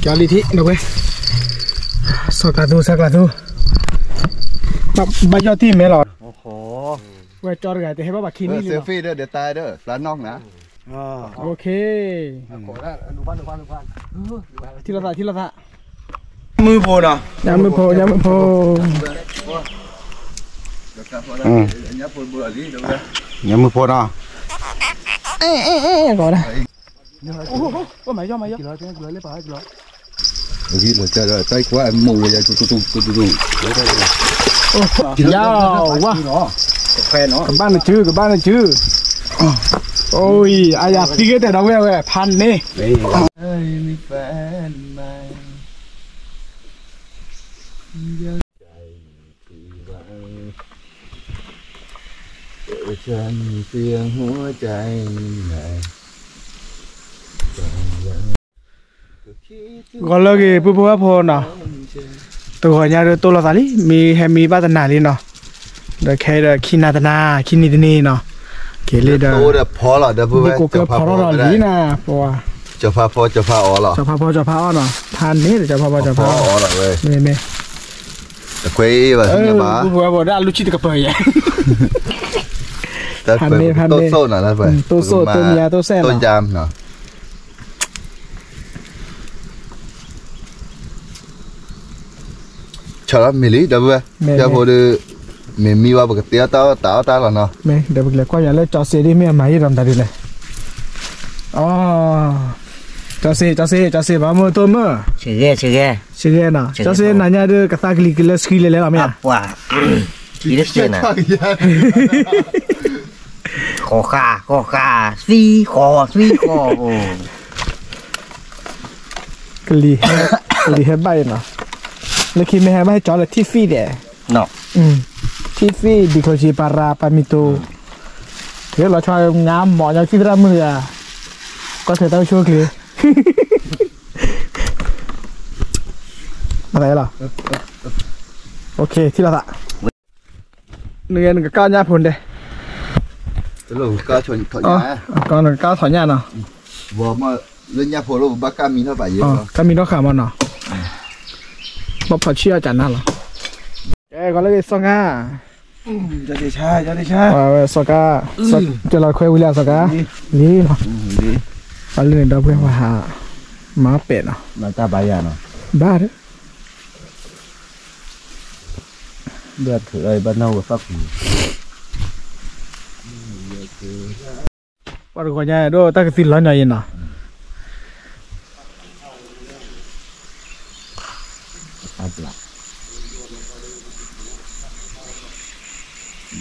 ကၠီလံထံၣ် ဒီပုၢ်ဝဲၢ်, စီၤကျးသူ စီၤကျးသူ, ဘၣ်ယီၢ်ထံၣ်မဲလီၤ, ဝဲကၠီတဂၤတဟဲဘၣ်ဘၣ်ခံနံၣ်လံလီၤ, တၢ်ဒီးတၢ်ဒီး ဖျါနီၢ်နၤ, ထံၣ်လိာ်သး ထံၣ်လိာ်သး, ညၣ်မုၢ်ဖိ ညၣ်မုၢ်ဖိ, ညၣ်မုၢ်ဖိနီၤ, ကီးဒၣ်, ယဝၤ, ကဘၣ်နစု ကဘၣ်နစု, အိၣ်အံၤ အယၤသံဂ့ၤတဲဒီပုၢ်ဝဲၢ်ဝဲ ဖးန့ၢ် ဂီၤလၢအဂ့ၤ ပုၢ်ဖိဝဲၢ်ဖိနီၤ, တဂီၤညါဒီးတိၢ်လိာ်သးလံ မ့ၢ်ဟဲမံဘၣ်တနၤလံနီၤ, ဒီးခဲအံၤဒီးခံနၤတနၤ ခံနံၤတနံၤနီၤ, က့ၤလံဒီး, ဒ်ကိးကၢဖီထီၣ်ဒီးလံနၤ, ပှၤ, ကၠီၤဖါဖီ ကၠီၤဖါအီလီၤ, ကၠီၤဖါဖီ ကၠီၤဖါအီနီၤ, ဖးန့ၢ်ဒီးကၠီၤဖါဖီ ကၠီၤဖါအီ, မ့ၢ်, ပုၢ်ဖိဝဲၢ်ဖိ ဒၣ်အလူၤဆံတကပၤယဲၢ်, ဖးန့ၢ် ဖးန့ၢ်, တိၢ်စိၣ်နီၤ တိၢ်စိၣ် တိၢ်မံယါ တိၢ်စဲၣ်နီၤ ဆီၣ်လီၤမ့ၢ်လံ ဒီပုၢ်ဝဲၢ်, မ့ၢ်ဖိဒီး, မ့ၢ်မံဝဲပကတဲအီၣ်တၢ်အီၣ်တၢ်အီၣ်တၢ်လီၤနီၤ, မ့ၢ်ဒီးပကလဲၤကွၢ်ယၤလၢကၠီစ့ဒ် မ့ၢ်အမၤယံာ်ဒီးမတၤဒ်လဲၣ်, အ, ကၠီစ့ ကၠီစ့ ကၠီစ့ ဘၣ်မုၢ်တိၢ်မုၢ်, စ့ဂဲၤ စ့ဂဲၤ, စ့ဂဲၤနီၤ, ကၠီစ့နၤညါဒီး ကသးကလံၤကလၢဆှံလဲၤလဲၤလီၤမ့ၢ်ဧါ, ဃီဃာ် ဃီဃာ် သံဃီ သံဃီ, ကလံၤ, ကလံၤဟဲဘၣ်အံၤနီၤ, လၢခံမ့ၢ်ဟဲဘၣ်ဟဲကၠီလၢထံၣ်ဖံၣ်ဒဲး, ထံၣ်ဖံၣ် ဒံခိၣ်ဆံး ပၤရၤ ပၤမံၤတိၤ, ဟဲလီၤဆီညါမီၢ်ညီခံသရၣ်မုၣ်တဂၤ, ကွၢ်ထွဲတၢ်အိၣ်ဆူၣ်အိၣ်ချ့, မသးလီၤ, ထံၣ်လိာ်သး နကကၢ်ညၣ်ဖိဒဲး, ကီးနကကၢ်ထီၣ်ညၣ်နီၤ, လၢညၣ်ဖိလၢပဘၣ်ကၢ်မံထီၣ်ဘၣ်ယဲ, ကၢ်မံထီၣ်ဃာ်မးနီၤ, ဘၣ်ဖးဆံၣ်အီၣ်ကနၤလီၤ, ကဲ ဂီၤလၢဂ့ၤ စီၤကါ, စီၤကါ, ကဲလီၤခွဲဝံၤလံ စီၤကါ, လံနီၤ, အလၢန့ၣ်ဒီပုၢ်ဝဲၢ်ပှၤဟး, မၤပဲာ်နီၤ, ဘၣ်ဒီး ဘၣ်ထုးအီၣ်ဘၣ်နီၣ်ဝဲသီၣ်ပူၤ, ပှၤတဂီၤညါဒိၣ်တၢ်ကသံလီၤညီအံၤနီၤ,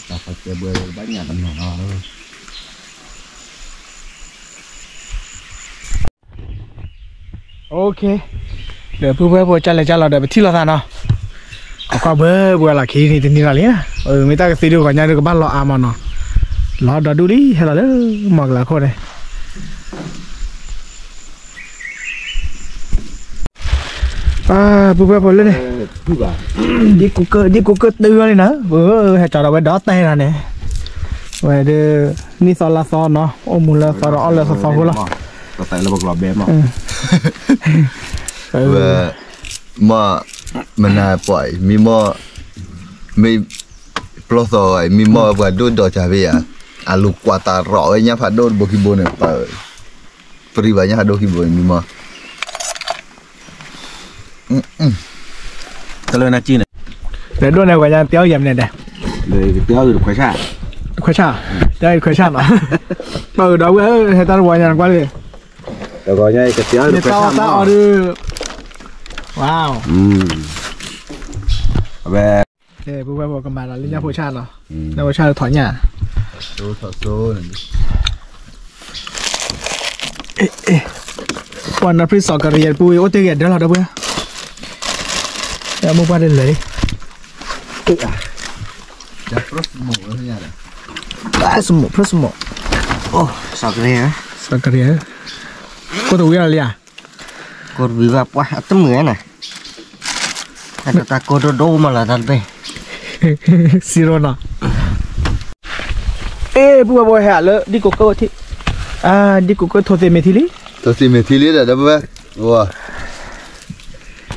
တၢ်ဖးကဲဘှဲဘၣ်ညါတနီၤနီၤ, ဒီးပုၢ်ဝဲၢ်ဖိကၢ်လဲၤကၢ်လီၤဒီး ပထံၣ်လိာ်သးနီၤ, ကကွၢ်ဘှဲဘှဲလီၤခံနံၤတနံၤလီၤလံ, မ့ၢ်တၢ်ကသံဒိၣ်ဂီၤညါဒိၣ်ကဘၣ်လီၤအါမးနီၤ, လီၤဒီဒူၣ်လံ ဟဲလီၤလၢမီၢ်ကလၤခိၣ်န့ၣ် ပုၢ်ဝဲၢ်ဖိလၢန့ၣ်, ဒ်ကိးကၢၢ်တုၤလီၤန့ၣ်နီၤ, ဟဲကၠီဒီးဝဲဒီးတဲလီၤန့ၣ်, ဝဲဒီး, နံၣ်သီလါသီနီၤ အိၣ်မူလၢသီဒီးအီၣ်လၢသီသီဖိလီၤ, မ့ၢ်, မနၤပှၤအံၤ မံမီၢ်, မ့ၢ်, ပျီသီအံၤ မံမီၢ်ပှၤဒိၣ်ဒီးကၢ်ဖဲယၤ, အလူၤကွၢ်တၢ်ရီၣ်ဝဲညၣ်ဖးဒိၣ်တဘိခံဘိန့ၣ်, ပရံဘၣ်ညၣ်ဖးဒိၣ်ခံဘိန့ၣ် မံမီၢ် တလၢနကံန့ၣ်, လဲၤဒိၣ်န့ၣ် ပှၤညါတဲအီၣ်ယၤမနုၤဒဲး, တဲအီၣ်တခွဲးဆၣ်, တခွဲးဆၣ်, တဲအီၣ်တခွဲးဆၣ်နီၤ, ပၢ်အုးဒီပုၢ်ဝဲၢ်ဧၢ ဟဲတၢ်တဝီညါနကွၢ်လံ, တဂီၤညါအံၤကတဲအီၣ်တခွဲးဆၣ်နီၤ, ဝါ, အဝဲ ပုၢ်ဝဲၢ်ဖိကမၤဒီးလၢညၣ်ဖိဆၣ်နီၤ, ညၣ်ဖိဆၣ်လၢထီၣ်ညၣ်, ပှၤနီၢ်ဖရံးစီၤကရံယါပူၤ အိၣ်တ့ၢ်ဂ့ၤဒၢလီၤဒီပုၢ်ဝဲၢ်, မိၢ်ပှၢ်တလဲၤလံ, ဖရၢစမိၣ်, ဖရၢစမိၣ်, စီၤကရံ, စီၤကရံ, ကိၢ်တဝံၤလီၤလံဧါ ကိၢ်တဝံၤဘၣ်ပှၢ်အတမုာ်န့ၣ်, အတၢ်ကိၢ်ဒိၣ်ဒိၣ်မးလီၤတၢ်တဘ့ၣ်, စံရိနီၤ, အ့ ပုၢ်ဝဲၢ်ဖိဟဲလၢ ဒ်ကိးကၢၢ်ထံၣ်, ဒ်ကိးကၢၢ်ထိးသ့ၣ်မ့ၢ်ထံလံ, ထိးသ့ၣ်မ့ၢ်ထံလံဒီး ဒီပုၢ်ဝဲၢ်,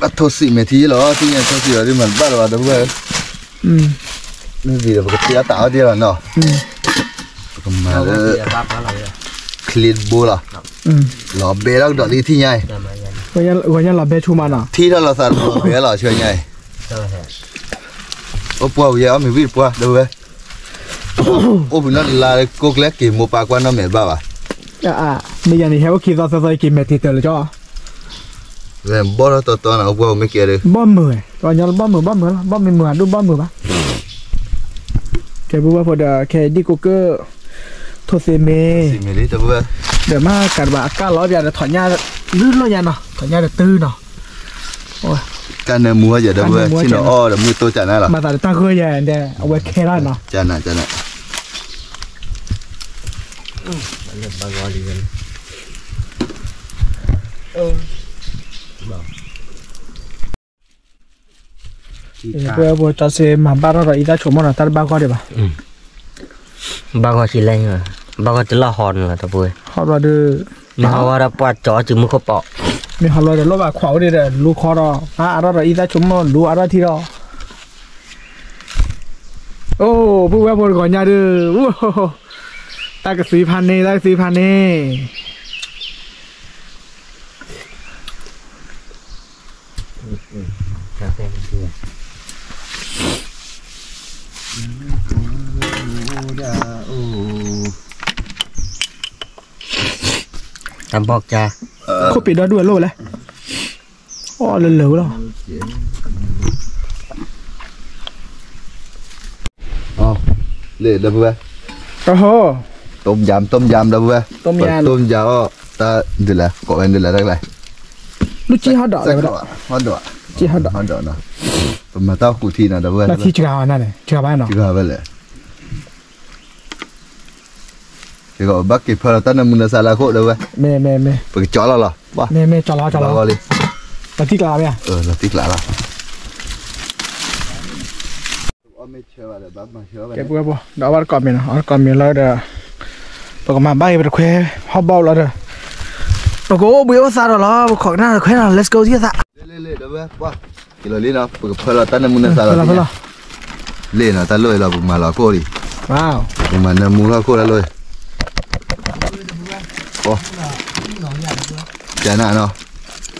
အထိၣ်စံးမဲာ်ထံလီၤ ထံၣ်ညါထိၣ်စံးလီၤ ဒ်မၤတဘၣ်လၢၤဘၣ် ဒီပုၢ်ဝဲၢ်, မ့ၢ်ဒ်ဒီး ပကတ့အတၢ်အီၣ်ဒ်လီၤနီၤ, ပကမၤလၢ ချ့တဘိလီၤ, လီၤဘဲထီၣ်ကဒီးလံထံၣ်ညါအံၤ, ဂီၤညါလီၤဘဲဆူမးနီၤ, ထံၣ်ထီၣ်လီၤသးတဘိဘဲလီၤဆူညါအံၤ, အိၣ်ပှၢ်ဝံၤယဲအီၣ်မ့ၤဝံၣ်တပှၢ် ဒီပုၢ်ဝဲၢ်, အိၣ်ဘှံးနီၢ်တလါလၢကိၣ်ကျဲက့ၤမိၢ်ပၢ်ကွၢ်နီၢ်မဲာ်တဘၣ်ဘၣ်, မ့ၢ်ယၤန့ၣ် ဟဲအိၣ်ခံသီသၢသီ ယက့ၤမဲာ်တ့ၢ်တၢၢ်လၢကၠီ ဘီၣ်ထီၣ်တီတီနီၤ အိၣ်ပှၢ်မ့ၢ်ကဲဒီး ဘီၣ်မုာ်ဝဲ, ပှၤကညီလၢဘီၣ်မုာ် ဘီၣ်မုာ်လီၤ ဘီၣ်မုာ်မုာ် အဒိၣ်ဘီၣ်မုာ်ဘၣ်, ကဲပုၢ်ဝဲၢ်ဖိဒီး ခဲဒံကိးကၢၢ် ထိၣ်သ့မ့ၢ်, ဒီးမ့ၢ်ကးတဘၣ်အကၢ်လီၤပျးဒီးထီၣ်ညၣ်, လုၢ်လီၢ်ညါနီၤ ထီၣ်ညၣ်ဒီးတုၤနီၤ, ကၢ်နၢမူဟီယဲဒီပုၢ်ဝဲၢ် ဆ့ၣ်နီၤအီၣ်ဒီးမုၢ်တိၢ်ကၢ်နၢလီၤ, မၤသးဒီးတၢ်ဂၢၢ်ယဲဒီး အဝဲခဲလီၤနီၤ, ကၢ်နၢ ကၢ်နၢ ပဝဲပတၢ်စ့မၤဘၣ်ထီၣ်ဒီးအံသၣ်ဆိကမိၣ်နီၤ တၢ်တဘၣ်ဂီၢ်ဒံးဘၣ်, ဘၣ်ဂီၢ်ဆံးလဲၣ်, ဘၣ်ဂီၢ်တလီၢ်ဟီန့ၣ်လီၤ တပူၤ, ဟီဘျီဒီး, မ့ၢ်ဟီဝဲဒီးပှၤကၠီစုမုၢ်ခိၣ်ပီး, မ့ၢ်ဟီဘျီဒီးလိၣ်ဘၣ်ခွးအိၣ်ဒံးဒီး လူခီဒီး အါအါထီၣ်ဒီးအံသၣ်ဆိကမိၣ် လူအါထီၣ်ထံထီၣ်, အိၣ် ပုၢ်ဝဲၢ်ဖိတဂီၤညါဒုး, တၢ်ကသွံဖးန့ၣ် တၢ်ကသွံဖးန့ၣ် တၢ်ဘီၣ်ကၠါ, ခိၣ်ပ့ၤဒီဒူၣ်အလိၣ်လဲၣ်, အီၣ်လၢလၢာ်ဝဲလီၤ, လၢဒီပုၢ်ဝဲၢ်, ဟိ, ต้มยำ ต้มยำ ဒီပုၢ်ဝဲၢ်, ต้มยำ အီၣ် တၢ်ဒုးလဲၣ် ကိးဝဲဒုးလဲၣ်တၢ်ကျဲ, လူၢ်ကံဟီၣ်ဒီးလဲၣ်ဝဲဒၣ်, ဟီၣ်ဒီး, ကံဟီၣ်ဒီး, ဟီၣ်ဒီးနီၤ, ပမၤတၢ်ဃုထံနီၤ ဒီပုၢ်ဝဲၢ်, နထံစှၤဝဲန့ၣ်, စှၤဘၣ်နီၤ, စှၤဝဲလဲၣ် ယကဘၣ်က့ၤဖၢလီၤတၢ်နၢမူနၢဆါလၢအခိၣ်ဒီပုၢ်ဝဲၢ်, မ့ၢ်မ့ၢ်မ့ၢ်, ပကကၠီလီၤလီၤ, မ့ၢ်မ့ၢ်ကၠီလီၤကၠီလီၤ, လီၤတံၢ်ကျးမ့ၢ်, လီၤတံၢ်ကျးလီၤ, ကဲပုၢ်ဝဲၢ်ဖိ ဒီးအဝဲတကိးမ့ၢ်နီၤ အဝဲတကိးမ့ၢ်လီၤဒီး, ပကမၤဘၣ်အံၤပတခွဲ ဟီၣ်ဘီၣ်လီၤဒီး, ပကအိၣ်ဘှံးအိၣ်သါဒီးလီၤ ပခိးကနၣ်တခွဲနီၤ let's go သံသး, လ့လ့လ့ ဒီပုၢ်ဝဲၢ်, က့ၤလီၤလံနီၤ ပကဖၢလီၤတၢ်နၢမူနၢဆါလီၤ, လ့နီၤ တၢ်လိၣ်အံၤလီၤ ပကမၤလီၤအခိၣ်လံ, ပကမၤနၢမူလီၤအခိၣ်တၢ်လိၣ်အံၤ, ကနၣ်နီၤ,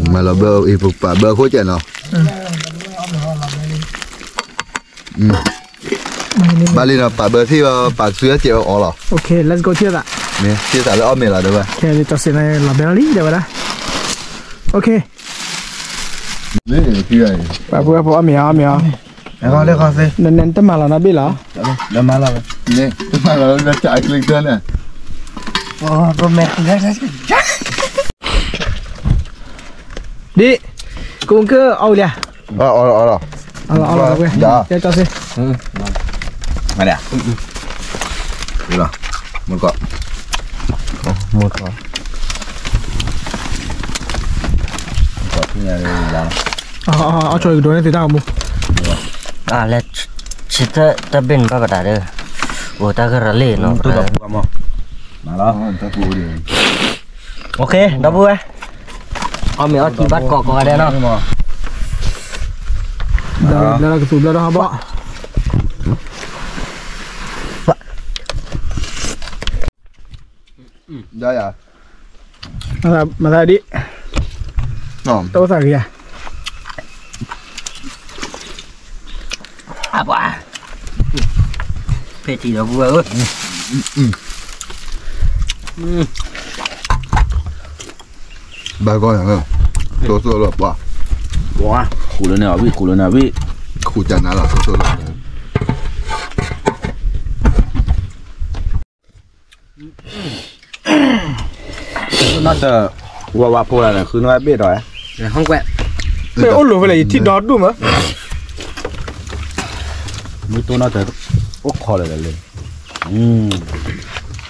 မၤလီၤဘၢအံၤ ပပာ်ဘၢအခိၣ်ကဲနီၤ, ဘၣ်လံနီၤ ပာ်ဘၢထံၣ်ဘၣ် ပာ်စုအကဲအီၤလီၤ, မ့ၢ်ထံၣ်သးလၢအီၣ်မ့ၤလီၤ ဒီပုၢ်ဝဲၢ်, လီၤဘဲလီၤလံ ဒီပုၢ်ဝဲၢ်, ပှၤပုၢ်ဝဲၢ်ဖိအီၣ်မ့ၤအီၣ်မ့ၤအီၣ်, နတမၤလီၤနီတဘ့ၣ်လီၤ, တမၤလီၤ, တမၤလီၤ ဒ်, ကိးကၢၢ်အီၣ်ဝံၤလံ, အီၣ်လီၤ, ကဲကၠီစ့, မ့ၢ်ကီး, မ့ၢ်ကီး, အီၣ်ဆိကဒိးန့ၢ်သုတၢ်ဂီၤမူ, လဲၤ, ဆံတၢ်ဘ့ၣ်န့ၣ်ဘၣ်ပတၢ်ဒီး, အိၣ်တၢ်ကရၢလံနီၤ, ဒီပုၢ်ဝဲၢ်, အီၣ်မ့ၤအီထံဘၣ်ကိးကိးဂၤဒဲးနီၤ, ဘျၢလီၤကသူဘျၢလီၤဟီၣ်ဘီၣ်, မၤသးဒ်, တအိၣ်သးဂ့ၤဧါ, အပှၤ, ဖဲထံၣ်ဒီပုၢ်ဝဲၢ်ဧၢ, ဘၣ်ကီၢ်, တိၢ်သိၣ်လီၤပှၤ, ဃူလၢန့ၣ်အဝံၣ် ဃူလၢန့ၣ်အဝံၣ်, ဃူကနၤလီၤ တိၢ်သိၣ်လီၤ နီၢ်တၢ်, ဝါဝါဖိလၢန့ၣ် ဃုနီၢ်ဘ့ၣ်ဒီး, မ့ၢ်အိၣ်လိာ်ဖဲလဲၣ် ယထံၣ်ဒီဒူၣ်မး, မုၢ်တိၢ်နီၢ်တၢ်, အိၣ်ခိးလၢာ်လၢာ်,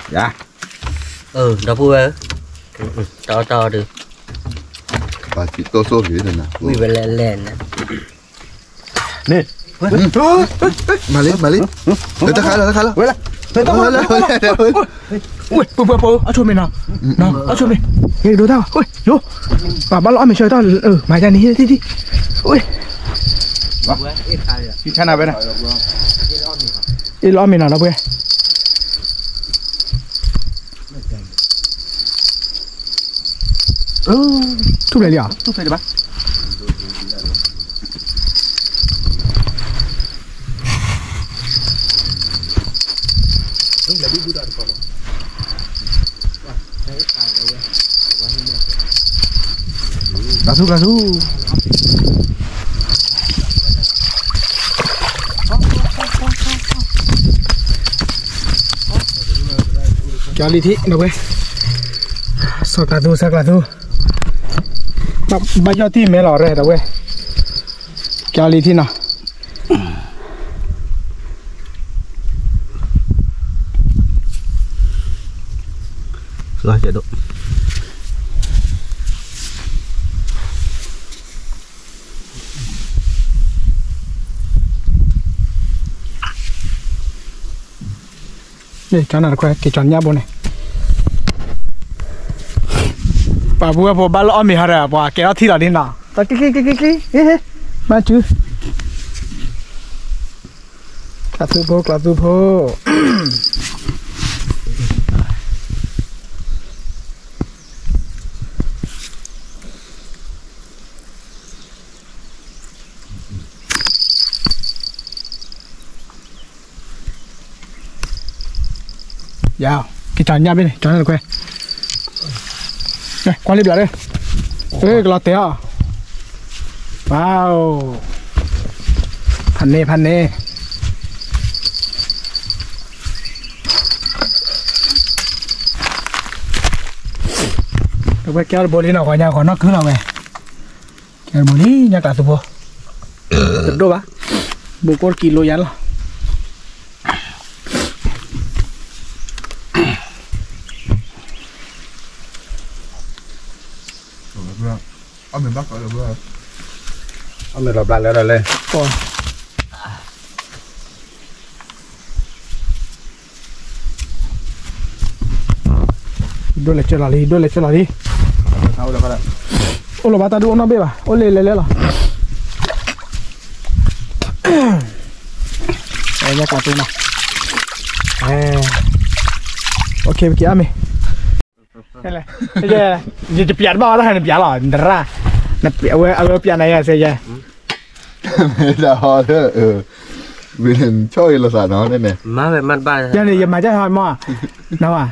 ယၤ, ဒီပုၢ်ဝဲၢ်, တၢ်အီၣ်တၢ်အီဒုး, ပှၤစံးတိၢ်သိၣ်ဂ့ၤန့ၣ်, ဝံၣ်ဝဲလဲၣ်လဲၣ်န့ၣ် န့ၣ်, မၤလံ မၤလံ, တခါလီၤ တခါလီၤ ဝဲလၢ ဝဲ ပှဲၤပှဲၤပှဲၤ အဆိမ့ၢ်နီၤ, အဆိမ့ၢ်, ဒိတၢ်, ယိၤ, ပှၤဘၣ်လီၤအီၣ်မ့ၤဆၢကတီၢ်, မၤယၤန့ၣ် ဟ့ၣ်ထံၣ်ထံၣ်, ဟ့ၣ်လီၤအီၣ်မ့ၤနီၤ ဒီပုၢ်ဝဲၢ် ထူၣ်ဖျဲးလံဧါ, ထူၣ်ဖျဲးလံဘၣ်. ကသူ ကသူ ကၠီလံထံၣ် ဒီပုၢ်ဝဲၢ်, စီၤကၠီသူ စီၤကၠီသူ, ဘၣ်ယီၢ်ထံၣ်မဲလီၤရဲ ဒီပုၢ်ဝဲၢ်, ကၠီလံထံၣ်နီၤ. ကၠီနၤတခွဲ က့ၤကၠီညၣ်ဘိန့ၣ်, ပှၤပုၢ်ဝဲၢ်ဖိဘၣ်လီၤအီၣ်မ့ၤဟီဒီး ပှၤကဲထီၣ်ထံလီၤဒ်နီၤ, တၢ်က့ၤက့ၤက့ၤက့ၤက့ၤ, မၤစု, ကျးသူဖိ ကျးသူဖိ. ယၤ, က့ၤကၠီညၣ်ဘ့ၣ်န့ၣ် ကၠီညၣ်တခွဲ, ကွၢ်လံဘျီဒီး, ကလီၤတဲာ်အီၤ, ဝါ, ဖးန့ၢ် ဖးန့ၢ်. တဝဲကဲအီၤတဘိလံနီၤ ဂီၤညါဂီၤနီၢ်ကုလီၤဝဲ, ကဲတဘိလံ ညၣ်ကျးသူဖိ, တဒိၣ်ဘၣ်, ဘူးကိၣ်တကံလိယါလီၤ. အီၣ်မ့ၤလီၤဘျးလၢဒၣ်လဲၣ်. ဒိၣ်လဲၤကၢလီၤလံ ဒိၣ်လဲၤကၢလီၤလံ. အိၣ်လီၤဘၣ်တၢ်ဒုးအိၣ်နီၣ်ဘ့ၣ်ဘၣ် အိၣ်လၢလဲၤလဲၤလီၤ. ညၣ်ကျးသူနီၤ, ပက့ၤအီၣ်မ့ၤ. ယတပျးတဘၣ်အီၤတၢ်ဟဲနပျးလီၤ နရၣ်, အဝဲပျးနၤယၤစဲယဲ, မ့ၢ်တၢ်ဟီလၢ, ဝံၤန့ၣ်ဆီၣ်အံၤလိာ်သးနီၤန့ၣ်, ယၤန့ၣ် ယမၤတၢ်ဟီမး, နဝၤ,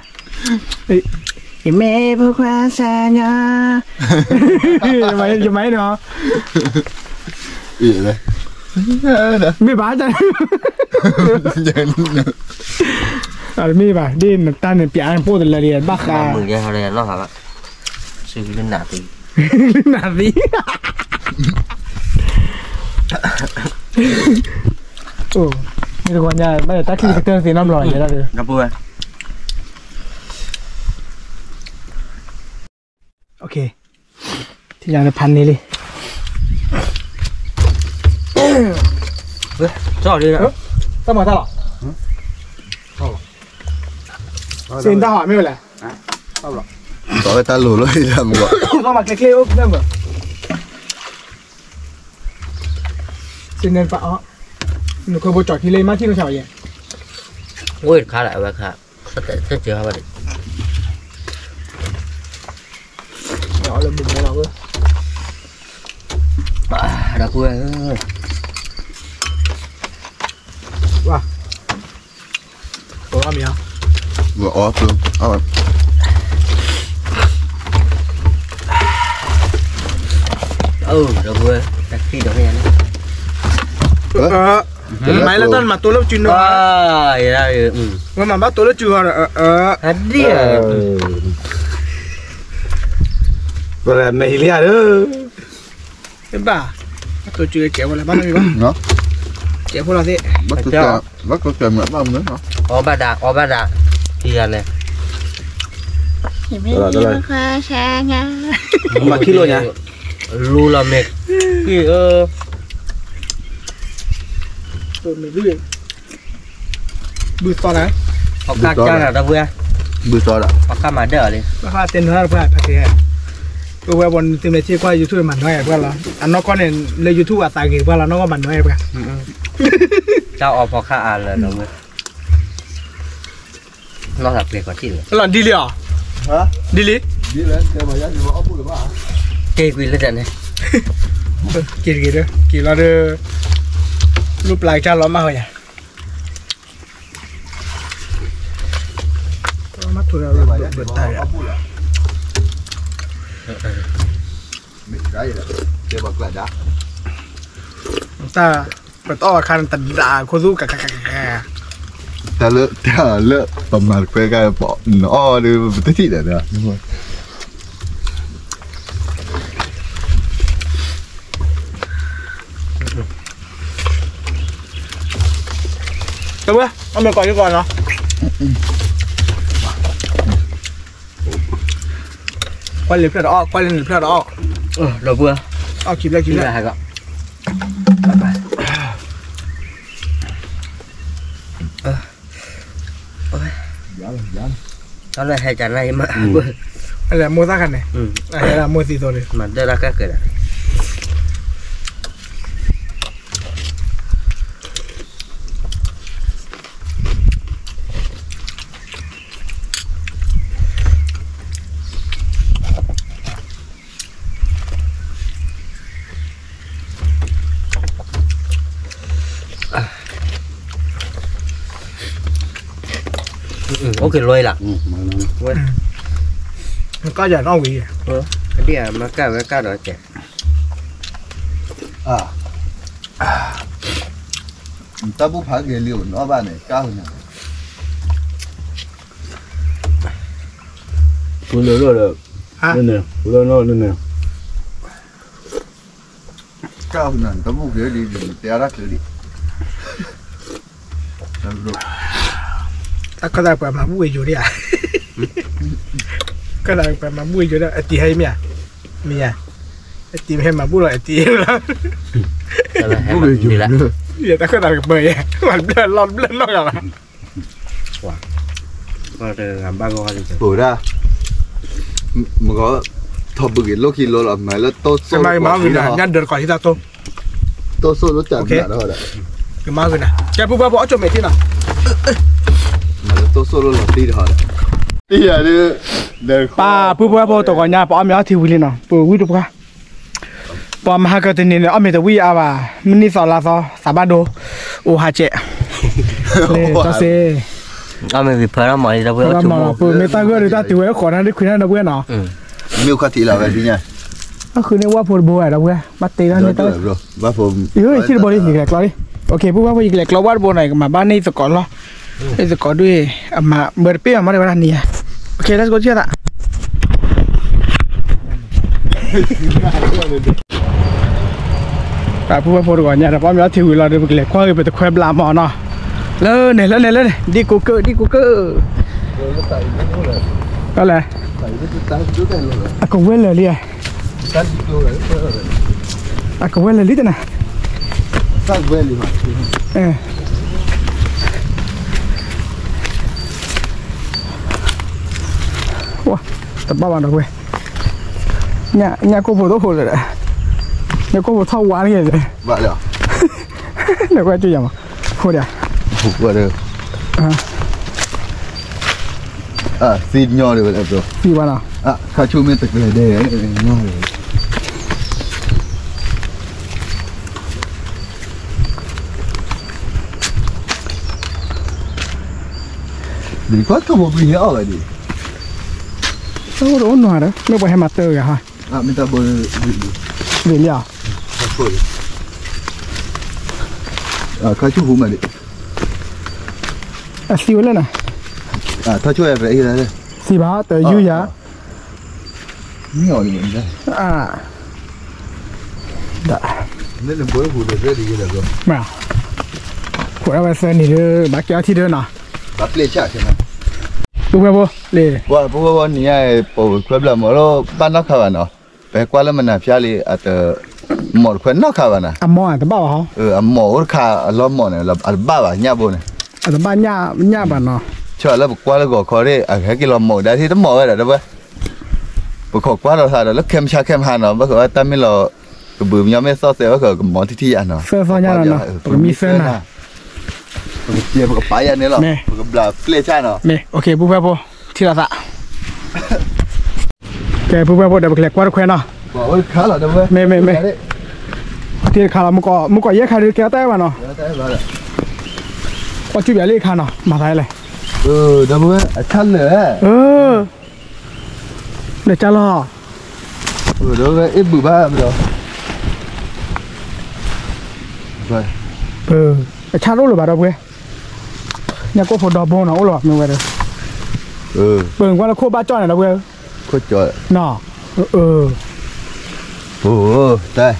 ယမ့ၢ်ဖိခွါဆါညါ, ယမၤအံၤနီၤ, မ့ၢ်ဘၣ်, မ့ၢ်ဘၣ်, ဒ်နတၢ်န့ၣ်ပျးနဖိတလၢလံ ဘၣ်ဃး, နသံ, မ့ၢ်တဂီၤညါ ဘၣ်တၢ်ခံကတၢၢ်သ့နီတဘျီ, ယဲဒၣ်, ထံၣ်ယၤလၢဖးန့ၢ်လံ, တၢ်မၤတၢ်လီၤ, စ့တၢ်ဟီမ့ၢ်ဝဲလဲၣ်, တၢ်လိၤလီၤမး, ကျဲကျဲအိၣ်, စ့န့ၣ်ပာ်အီၤ, နကဘိကၠီခံလၢမၤထံၣ်လိာ်ဆးယဲ, အိၣ်တခါလၢအဝဲခါ, သ့ၣ်စၢၤဟီဘၣ်ဒံး, လၢမုၢ်မလီၤ, ဒီပုၢ်ဝဲၢ်, ဝါ, အီၣ်မ့ၤ, အီၣ်, ဒီပုၢ်ဝဲၢ်, တၢ်ခံဒီးန့ၣ်, မၤလၢတၢ်မၤတိၢ်လၢပစုနီၤ, ဝဲမၤဘၣ်တိၢ်လၢစုဟီဒီး, ဒ်, ဝဲမ့ၢ်ဟံးလံဧါဒီး, ဘၣ်, ဘၣ်တိၢ်စုကဲးဝဲလၢဘၣ်မ့ၢ်ဘၣ်, ကဲးဖိလီၤသ့ၣ်, ဘၣ်တိၢ်ကဲးမ့ၢ်ဘၣ်မ့ၢ်, အီၣ်ဘၣ်ဒၣ်, အီၣ်ဘၣ်ဒၣ်, ခံဂၤလဲၣ်, မၤခံလိာ်ညါ, လူလီၤမ့ၢ်, မ့ၢ်, ဘုသီနၤ, ဖီခါကၢ်ဒီးတၢ်ပှဲၤ, ဘုသီဒီး ဖီခါမၤဒၣ်အီၤလံ, ဘၣ်ဃးတဲနၤတပှဲၤဖဲကဲ, ပဝဲပှၤနသုမဲာ်ထံကွၢ် YouTube မၤနၢၤပှဲၤလီၤ, အနီၢ်ကီၢ်န့ၣ် လၢ YouTube အသးဂ့ၤပှဲၤလီၤ နီၢ်ကီၢ်မၤနၢၤပှဲၤ, တၢ်အီဖီခါအါလၢၤဒီးဝဲ, နီၢ်သးပှဲၤကီးထံၣ်လၢ, လီၤဒ်လံဧါ, ဒ်လံ, က့ၤကွံာ်လၢတၢ်န့ၣ်, က့ၤတဂ့ၤဒီး က့ၤလီၤဒီး, လူပျၢ်ကၢ်လီၤမၢ်ဝဲယၤ မ့ၢ်တၢ်, တၢ်, ပတအီၣ်အခါန့ၣ် တဒၣ်ခိၣ်သူ, တၢ်လၢ, တၢ်လၢပမၤတခွဲခါ နအီၣ်ဒီး ပတထံၣ်ဒီး, တဝဲ, အမ့ၢ်ကီးယကီးနီၤ, ကွၢ်လံဖျၢၣ်တအီၣ်, ကွၢ်လံနဖျၢၣ်တအီၣ်, ဒီပုၢ်, အီၣ်ခံဖျၢၣ်ခံဖျၢၣ်, တၢ်လၢဟဲကနၣ်ယမး, အလဲၤမိၢ်သၣ်ခါန့ၣ်, အဟဲဒၣ်မိၢ်သံသိးဒီး မၤဒၢတၢ်ကၢ်ကဲဒၣ် အိၣ်က့ၤလွဲလၢ်, ကၢ်ယၤနီၣ်ဝံၤ, ဒ်မၤကၢ်ဝဲကၢ်ဒီးကဲ, တၢ်ဘူၣ်ဖးက့ၤလံအိၣ်နီၣ်ဘၣ်န့ၣ် ကၢ်ဝဲန့ၣ်, ပူၤလၢလီၤဒီး, ပူၤလၢနီၣ်န့ၣ်, ကၢ်ဝဲန့ၣ် တၢ်ဘူၣ်က့ၤလံ တဲအါတၢ်ချ့လံ, တၢ်ခၢၣ်သးပှၤမၤဘူၣ်ဝဲယိၤဒ်ဧါ, ခၢၣ်သးပှၤမၤဘူၣ်ဝဲယိၤဒီး အတံၤဟဲမ့ၢ်ဧါ, မ့ၢ်ဧါ, အတံၤမ့ၢ်ဟဲမၤဘူၣ်လီၤ အတံၤလီၤ, ဘူၣ်ဝဲယိၤလၢ, တၢ်ခၢၣ်သးကပၢၤယဲ, မၤဘျၢၣ်လီၤဘျၢၣ်နီၢ်ဂၤဘၣ် ပှၤ, ပှၤတဂၤဘၣ်ဂီၢ်လံ, ပှၤဒၣ်, မ့ၢ်ဂီၤ, ထီၣ်ဘုက့ၤလိၣ်ခံလိလီၤ မၤလၢတိၢ်စိၣ်, မၤဂ့ၤမၤဂ့ၤနၤ ညၣ်ဒၢးတကိးဟံးတၢ်တိၢ်, တိၢ်စိၣ်လိတၢ်ဘျးဒီး, ကမၤဂ့ၤနၤ ကဲပုၢ်ဝဲၢ်ဖိအီၣ်ကၠိမဲာ်ထံနီၤ, မၤလၢတိၢ်စိၣ်လိလီၤတံၢ်ဒီး, တံၢ်ယၤဒ်, ပၢ်ပုၢ်ဝဲၢ်ဖိတဂီၤညါ ပအီၣ်မ့ၤအီထံဝံၤလံနီၤ ပဝံတပှၢ် ပှၤမၤဟးကတနံၤန့ၣ် အီၣ်မ့ၤတဝံၣ်အါဘၣ်, မုၢ်နံၤသီလါသီ သးဘၣ်ဒိ, အိၣ်ဟးကဲး, လၢတၢ်စ့, အီၣ်မ့ၤဖးထီၣ်မၤလံ ပမ့ၢ်တၢ်ဂၢၢ်ဒီးတၢ်တုၤဝဲဃိးနၢ်ဒုးခွံနၢ်ဒီပုၢ်ဝဲၢ်နီၤ, မ့ၢ်ခီၣ်ထံးလီၤဝဲဒ်ညါ, အဃုန့ၣ်ဝၣ်ဖိတဘိဝဲဒီပုၢ်ဝဲၢ် ဘၣ်တ့ထီၣ်န့ၣ်တၢ်, ယဟံၣ်တဘိလံ ယကလဲၤကျီလံ, ပုၢ်ဝဲၢ်ဖိ ယကလဲၤကျီဝၣ်တဘိနီၤ ယကမၤဘၣ်န့ၢ်သကိးလီၤ, သကိးဒုး, အမၤဘၢတပ့ၢ်မၤမၤန့ၢ်ဝဲဒၣ်န့ၣ်ယါ, ပပုၢ်ဝဲၢ်ဖိတဂီၤညါဒီး ပအီၣ်မ့ၤအီထံဝံၤလီၤဒီး ပကလဲၤကွၢ်က့ၤပတခွဲဘျးမးနီၤ, လၢန့ၣ် လၢန့ၣ် လၢန့ၣ် ဒ်ကိးကၢၢ် ဒ်ကိးကၢၢ်, လဲၣ်, အကဝဲၢ်လၢာ်လံ, အကဝဲၢ်လၢာ်လံတနၤ, ဝဲ, တဘၣ်ဘၣ်ဒီပုၢ်ဝဲၢ်, ညၣ်ကိၢ်ဖိတအိၣ်ဖိလၢာ်ဒီး, ညၣ်ကိၢ်ဖိထီၣ်ဝါတဂ့ၤ, နကွၢ်ကၠူၣ်ယၤမး, ဖိဒီး, သံညီဒီးဝဲ, သံဝဲနီၤ, ခါဆူၣ်မ့ၢ်တကျဲၤဒဲး, ဒ်ခီထီၣ်ဘိဘံဟဲအီၣ်ဝဲဒ်, တအိၣ်တအိၣ်နီၤဒီး မ့ၢ်ပှၤဟဲမၤတၢ်ဂၤဟါ, မ့ၢ်တၢ်ဘိ, ဒ်လံဧါ, ခါဆူၣ်ဟူမးဒ်, အသံဝဲလၢနၤ, ထီၣ်ဆူၣ်ဝဲ, သံဘၣ်တယုၢ်ယၤ, မ့ၢ်အီၤန့ၣ်, ဃိးဒၣ်ဝဲသၢနံၤဒီး ဘၣ်ကဲအီထံဒီးနီၤ, ပုၢ်ဝဲၢ်ဖိ, လံ, ပပုၢ်ဝဲၢ်ဖိနံၤညါ, ပခွဲဘျးမးလီၤ ဘၣ်နီၢ်ခါဘၣ်နီၤ, ပဟဲကွၢ်လၢမနၤဖျါလံ အတ, မီၢ်တခွဲနီၢ်ခါဘၣ်နီၤ, အမီၢ်တဘၣ်ဘၣ်ဟီ, အမီၢ်အိၣ်တခါအလီၢ်မီၢ်န့ၣ် အတဘၣ်ဘၣ်ညၣ်ဘိန့ၣ်, အတဘၣ်ညၣ်ဘၣ်နီၤ ဆီၣ်လၢပကွၢ်လၢဂီၤခီဒ် အဟဲက့ၤလီၤမီၢ်ကဒါထံၣ်တမီၢ်ဝဲဒီး ဒီပုၢ်ဝဲၢ်, ပခိးကွၢ်ဒီးသးဒီးလၢခဲမုၢ်ဆါခဲမုၢ်ဟါနီၤ ဘၣ်ဃးဝဲတၢ်မ့ၢ်လီၤ ကဘုးညီမ့ၢ်သီၣ်သဲးဝဲဃီကမီၤထံထံယၤနီၤ သၢသီညါနီၤ ပကမံသၢနၤ ပကပာ်ယၤန့ၣ်လီၤ ပကဘျးကျဲဆၣ်နီၤ မ့ၢ် OK ပုၢ်ဝဲၢ်ဖိ ထံၣ်လိာ်သး ကဲ ပုၢ်ဝဲၢ်ဖိဒီး ပကလဲၤကွၢ်တခွဲနီၤ မ့ၢ် မ့ၢ် မ့ၢ် တ့တခါလီၤ မုၢ်ကီၢ်ယဲၢ်ခါဒုးကဲတၢ်အဲၣ်ဘၣ်နီၤ ကွၢ်ကၠူၣ်ပၠးလၢအခါနီၤ မၤသးလဲၣ် ဒီပုၢ်ဝဲၢ် အဆၣ်လၢာ် ဒီးကၢ်လီၤ ဒီပုၢ်ဝဲၢ် အ့ၣ်ဘုးဘၣ်ဒီး အဆၣ်တအိၣ်လၢၤဘၣ်ဒီပုၢ်ဝဲၢ် ညၣ်ကိၣ်ဖိဒီဘိနီၤ အိၣ်လၢၤဘၣ်မ့ၢ်ဝဲဒီး ပၢၤကွၢ်လၢခိၣ်ဘၣ်ကၠီၣ်န့ၣ်ဒီပုၢ်ဝဲၢ် ခိၣ်ကၠီၣ် တၢ်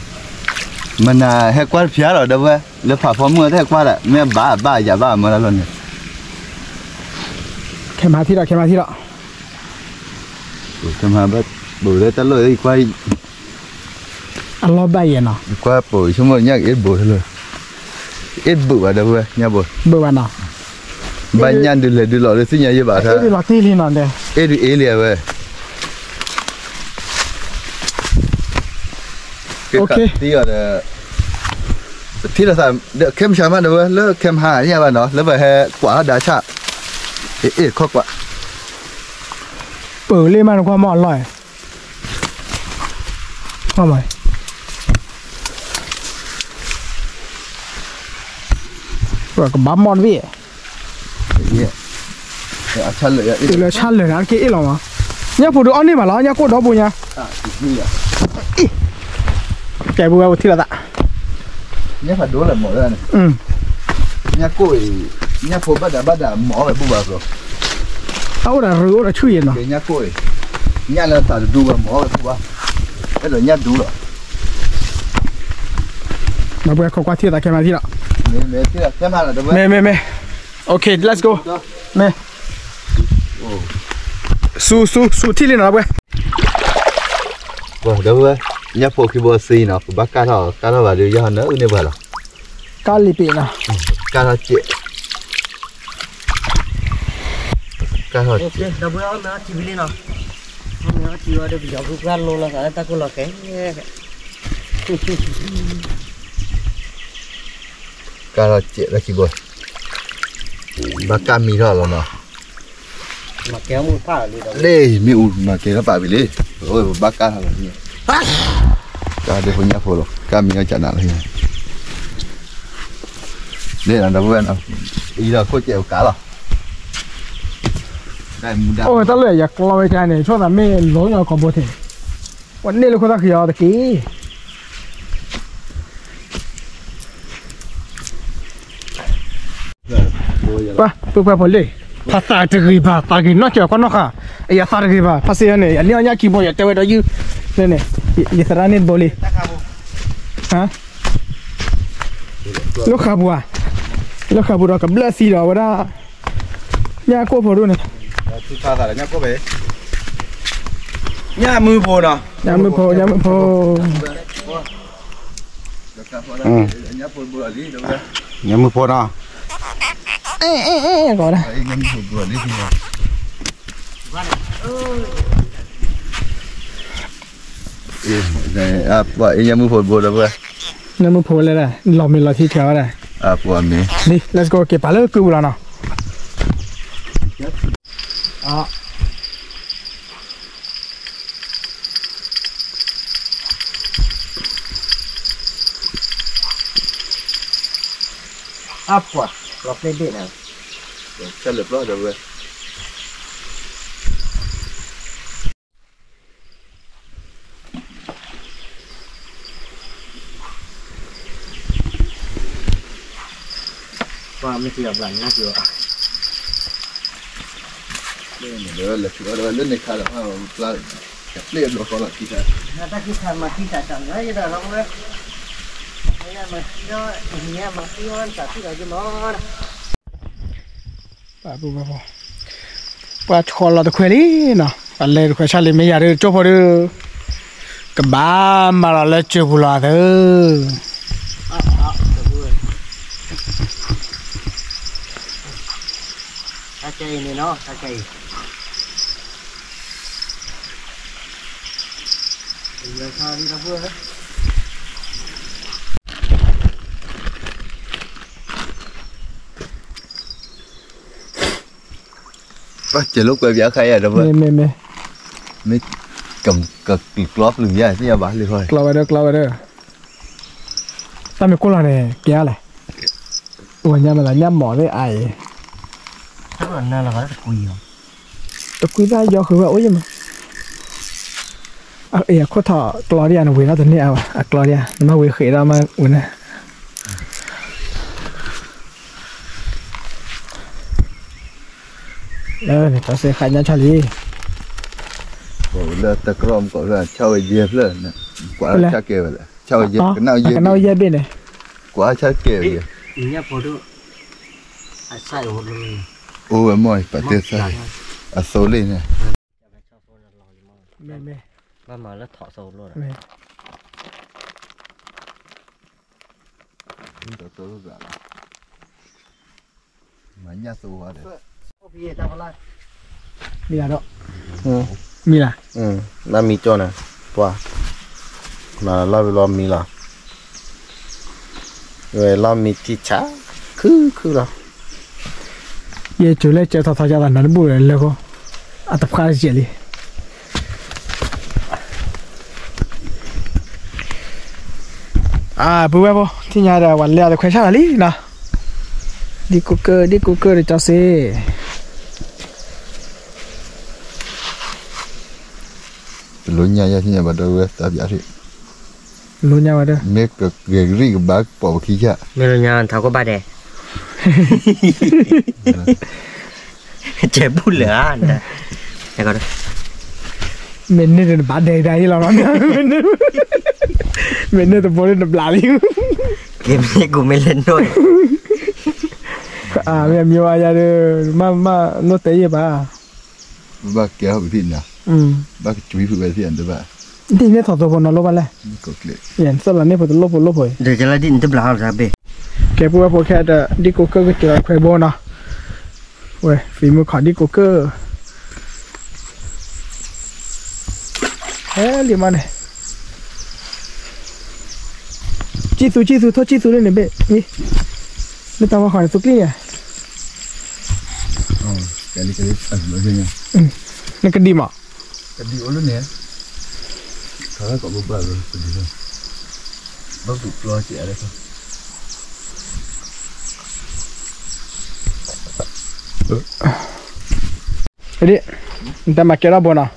မနၤဟဲကွၢ်တဖျါလီၤ ဒီပုၢ်ဝဲၢ် လၢဖးဖီမုၢ်တဟဲကွၢ်ဒၣ် မ့ၢ်ဘၣ်ဘၣ်ယၤဘၣ်မၢလီၤန့ၣ် ခဲမၤထံၣ်ဒီး ခဲမၤထံၣ်ဒီး ခဲမၤဘၣ် ဘိးလၢတၢ်လီၢ်အံၤကွၢ် အလီၢ်ဘၣ်ယဲနီၤ ကွၢ်ပိာ်ဆိကမိၣ်ညၣ် အ့ၣ်ဘိးလၢ အ့ၣ်ဘုးဘၣ်ဒီပုၢ်ဝဲၢ် ညၣ်ဘိး ဘုးဘၣ်နီၤ ဘၣ်ညၣ်ဒုးလဲၤဒုးလီၤလၢသ့ၣ်ညါယဲဘၣ် အ့ၣ်ဒုးလီၤတ့ၢ်လံနီၤ အ့ၣ်ဒုးအ့ၣ်လံဝဲ ကသံအီၤဒီး ပထံၣ်လိာ်သး ခဲမုၢ်ဆါမးဒီပုၢ်ဝဲၢ် လၢခဲမုၢ်ဟါညါဘၣ်နီၤ လၢပဟဲကွၢ်လီၤဒါဆၣ် အ့ၣ် ခီၣ်ကွၢ် ပၢၤလံမးနကွၢ်မီၢ်အလီၢ် ကဘၣ်မီၢ်တဘ့ၣ် အဆၣ်လၢာ် အဆၣ်လၢာ်န့ၣ် အက့ၢ်အ့ၣ်လီၤမး ညၣ်ဖိဒုးအီၣ်န့ၢ်ဘၣ်လီၤ ညၣ်ကိၣ်ဒီဘိညါ ကဲ ပုၢ်ဝဲၢ် ပထံၣ်လိာ်သး ညၣ်ဖးဒိၣ်လၢမီၢ်လၢန့ၣ် ညၣ်ကိၣ်အံၤ ညၣ်ဖိဘၣ်ဒၣ်ဘၣ်ဒၣ်မီၢ်ဝဲပုၢ်ဘၣ်ဘျီ အအိၣ်ဒီးရူအိၣ်ဒီးဆူၣ်ယဲနီၤ ညၣ်ကိၣ်အံၤ ညၣ်လၢသးတဒူဘၣ်မီၢ်ဝဲပုၢ်ဘၣ် အဲၣ်ဒိးညၣ်ဒူလီၤ ဒီပုၢ်ဝဲၢ် ခိးကွၢ်ထံၣ်သးခဲမၤထံၣ်ဒီး မ့ၢ် မ့ၢ် OK let's go မ့ၢ် စူၤ စူၤ စူၤထံၣ်လံနီၤ ဒီပုၢ်ဝဲၢ် ဒီပုၢ်ဝဲၢ် ညၣ်ဖိခံဘိအသံနီၤ ပဘၣ်ကၢ်ထီၣ် ကၢ်ထီၣ်ဘၣ်ဒီး ယဟီနအုၣ်န့ၢ်ပှၤလီၤ ကၢ်လံပ့ၤနီၤ ကၢ်ထီၣ်စဲး ကၢ်ထီၣ်စဲး ဒီပုၢ်ဝဲၢ် အီၣ်မ့ၤအီထံဖဲလံနီၤ အီၣ်မ့ၤအီထံဝဲဒီး ပယီၤဖုပှၢ်လိလီၤသးလၢတၢ်ကိၢ်လီၤကဲ ကၢ်ထီၣ်စဲးလၢခံဘိ ဘၣ်ကၢ်မံထီၣ်လီၤနီၤ မ့ၣ်အူမၤကဲထီၣ်ပာ်ဝံၤလံ ပဘၣ်ကၢ်ထီၣ်လီၤ ကၢ်ဒ့ဖိညၣ်ဖိလီၤ ကၢ်မံထီၣ်ကနၤလီၤ န့ၣ်ဒီပုၢ်ဝဲၢ်နီၤ အံၤဒီးခိၣ်စဲးကါလီၤ အိၣ်ဝဲတၢ်လၢယကျီဝဲကါန့ၣ် ဆိၣ်သးမ့ၢ်လိၤညီကိးဘိထံး ပှၤန့ၢ်လၢခိၣ်သၣ်ဃံအီၤတက့ၢ် ပှၤ ပုၢ်ဝဲၢ်ဖိလံ ဖးသးတဂ့ၤဘၣ် သးဂ့ၤနီၢ်ကၠီၤကွၢ်နီၢ်ဃာ် အယသးတဂ့ၤဘၣ် ဖးစ့ၢ်ယၤန့ၣ် ယန့ၢ်အီၣ်ညၣ်ခံဘိ ယတဲဝဲဒီးယုၢ် န့ၣ် ယသရၣ်န့ၢ်တဘိလံ လၢဃာ်ပူၤဧါ လၢဃာ်ပူၤဒီးကဘျၢၣ်သံဒီးဝဲဒၣ် ညၣ်ကိၢ်ဖိဒိၣ်န့ၣ် ညၣ်မုၢ်ဖိနီၤ ညၣ်မုၢ်ဖိ ညၣ်မုၢ်ဖိ ညၣ်မုၢ်ဖိနီၤ အဲ အဲ အဲ အဲ ကိးဝဲဒၣ် ညၣ်မုၢ်ဖိဘိဒီပုၢ်ဝဲၢ် ညၣ်မုၢ်ဖိလဲၣ်ဒၣ် လီၤမ့ၢ်လီၤထံဆဲးဝဲဒၣ် လံ let's go က့ၤပာ်လၢကုပူၤလီၤနီၤ အပှၤ လီၤပျဲၢ်ဒ့ၣ်နၤ ဆဲးလၢာ်ပျီဒီပုၢ်ဝဲၢ် ပှၤမ့ၢ်က့ၤအဘျးနါက့ၤအီၤ လၢန့ၣ်ခါဒီး ပျၢ် ပျဲၢ်အဘျီဃီလီၤခံခါ တၢ်ခံခါမၤခံခါတၢ်လၢယဒီးလီၤဝဲ မၤခံဒီး မၤခံဝဲတၢ်ဖံးဒီးယမီၢ် ပှၤဆီၣ်လီၤတခွဲလံနီၤ ပှၤလဲၤတခွဲဆၣ်လံ မ့ၢ်ယၤဒုး ကၠိဖိဒုး ကဘၣ်မၤလီၤလၢစၢၤပူၤလီၤသၢ န့ၣ်နီၤ တၢ်ခဲအံၤ ပစဲးလိာ်ကွဲပျါခါယၤဒီး မ့ၢ် မ့ၢ် မ့ၢ် မ့ၢ် က ကကျီပျုၤယၤ သ့ၣ်ညါဘၣ်လံဃီ ကျီဝဲဒီး ကျီဝဲဒီး တၢ်မ့ၢ်ကိၢ်လီၤန့ၣ် ကဲလဲၣ် ဝဲညါမ့ၢ်လၢညါမီၢ်သ့ၣ်အါအံၤ တကွံဘၣ်ယီၤဃုာ်ဝဲအိၣ်ယမး အခိၣ်ထီၣ်ကျီဒ်ယၤ နဝံၤလီၤတန့ၢ်အါဘၣ် အကျီဒ်ယၤ နမ့ၢ်ဝံၤဃ့းဒီးမ့ၢ်ဝံၤန့ၣ် လၢန့ၣ် တၢ်စ့ၢ်ဃာ်ညါဆီလံ လၢတကြၢးမကီးလၢ ဆၣ်ဝဲယဲၢ်ဖျၢၣ်န့ၣ် ကွၢ်လၢဆၣ်ကဲဝဲလဲၣ် ဆၣ်ဝဲယဲၢ် ကနၣ်ယဲၢ်ဘ့ၣ် ကနၣ်ယဲၢ်ဘ့ၣ်န့ၣ် ကွၢ်ဆၣ်ကဲဝဲယဲၢ် အိၣ်ဝဲမီၢ် ပာ်တ့ၢ်ဆၣ် အသိလ့ၣ်န့ၣ် မ့ၢ် မ့ၢ် ဘၣ်မၤလၢထီၣ်သိလိာ်ဒီး မ့ၢ် မၤညၣ်သိဝါဒီး မံၤလၢဒီး မံၤလၢ လၢမံၤကၠီနၤ ပှၤ နလီၢ်လီၤမံၤလီၤ ဝဲလီၤမံၤထံဆး ခုခုလီၤ ယဲၢ်ကၠိၤလၢကၠဲၤထီၣ်ထီၣ်ကၠီသးနၤတဘူၣ်လၢဃိ အတဖျါတစဲးလံ အပုၢ်ဝဲၢ်ဖိ ထံၣ်ညါဒီး ပှၤလဲၤအီၤတခွဲးဆၣ်လီၤလံနီၤ ဒ်ကိးကၢၢ် ဒ်ကိးကၢၢ်ဒီးကၠီစ့ တလိၣ်ညါယဲၢ်ထံၣ်ညါဘၣ်ဒီးဝဲသးပၠးထံၣ် လိၣ်ညါဝဲဒီး မ့ၢ်ကဂ့ၤကရံၣ်ကဘၣ်ပိာ်ပခံယၣ် မ့ၢ်လိၣ်ညါထးခိၣ်ဘၣ်ဒဲး ကဲဘူးလၢၤဧါ မ့ၢ်န့ၢ်တဘၣ်ဒဲးဒၣ်အံၤလီၤ မ့ၢ်န့ၢ်တဘိလၢနဘျးလံ ကဲမ့ၢ်ကူမ့ၢ်လဲၤနိၣ် မ့ၢ်မ့ၢ်ဝဲယၤဒီး မ့ၢ်မ့ၢ်နိၣ်တဲယဲၢ်ဘၣ် ဘၣ်ကဲထီၣ်ပထံၣ်နၤ ဘၣ်ကကွံဖုးဝဲသ့ၣ်နတဘၣ် ဒ်န့ၣ်ထီၣ်သိဖိနီၤလိၣ်ဘၣ်လဲၣ် ယသ့ၣ်လီၤန့ၢ်ဖိတလိၣ်ဖိလိၣ်ဖိအံၤ ဒီးကလၢဒ်နတဘျးဟီၣ်တဘ့ၣ် ကဲပုၢ်ဝဲၢ်ဖိခဲအံၤဒီး ဒ်ကိးကၢၢ်ကစၢ်ခွဲးဘိနီၤ ဝဲ ဖံမုၣ်ခီၣ်ဒ်ကိးကၢၢ် ဟဲလံမးန့ၣ် ကံၣ်သူ ကံၣ်သူ ထိၣ်ကံၣ်သူလၢန့ၣ်ဘ့ၣ် မံၤ လၢတၢ်ဝါဃီန့ၣ် သူကျံၣ်န့ၣ် နကဒံးမး ကဒံးအိၣ်လၢန့ၣ် ခါလၢကီးဘၣ်ဘၣ်လၢကဒံးလၢ ဘၣ်ကူးပျီစဲးလၢ ဒ် နတၢ်မၤကဲထီၣ်ဘိနီၤ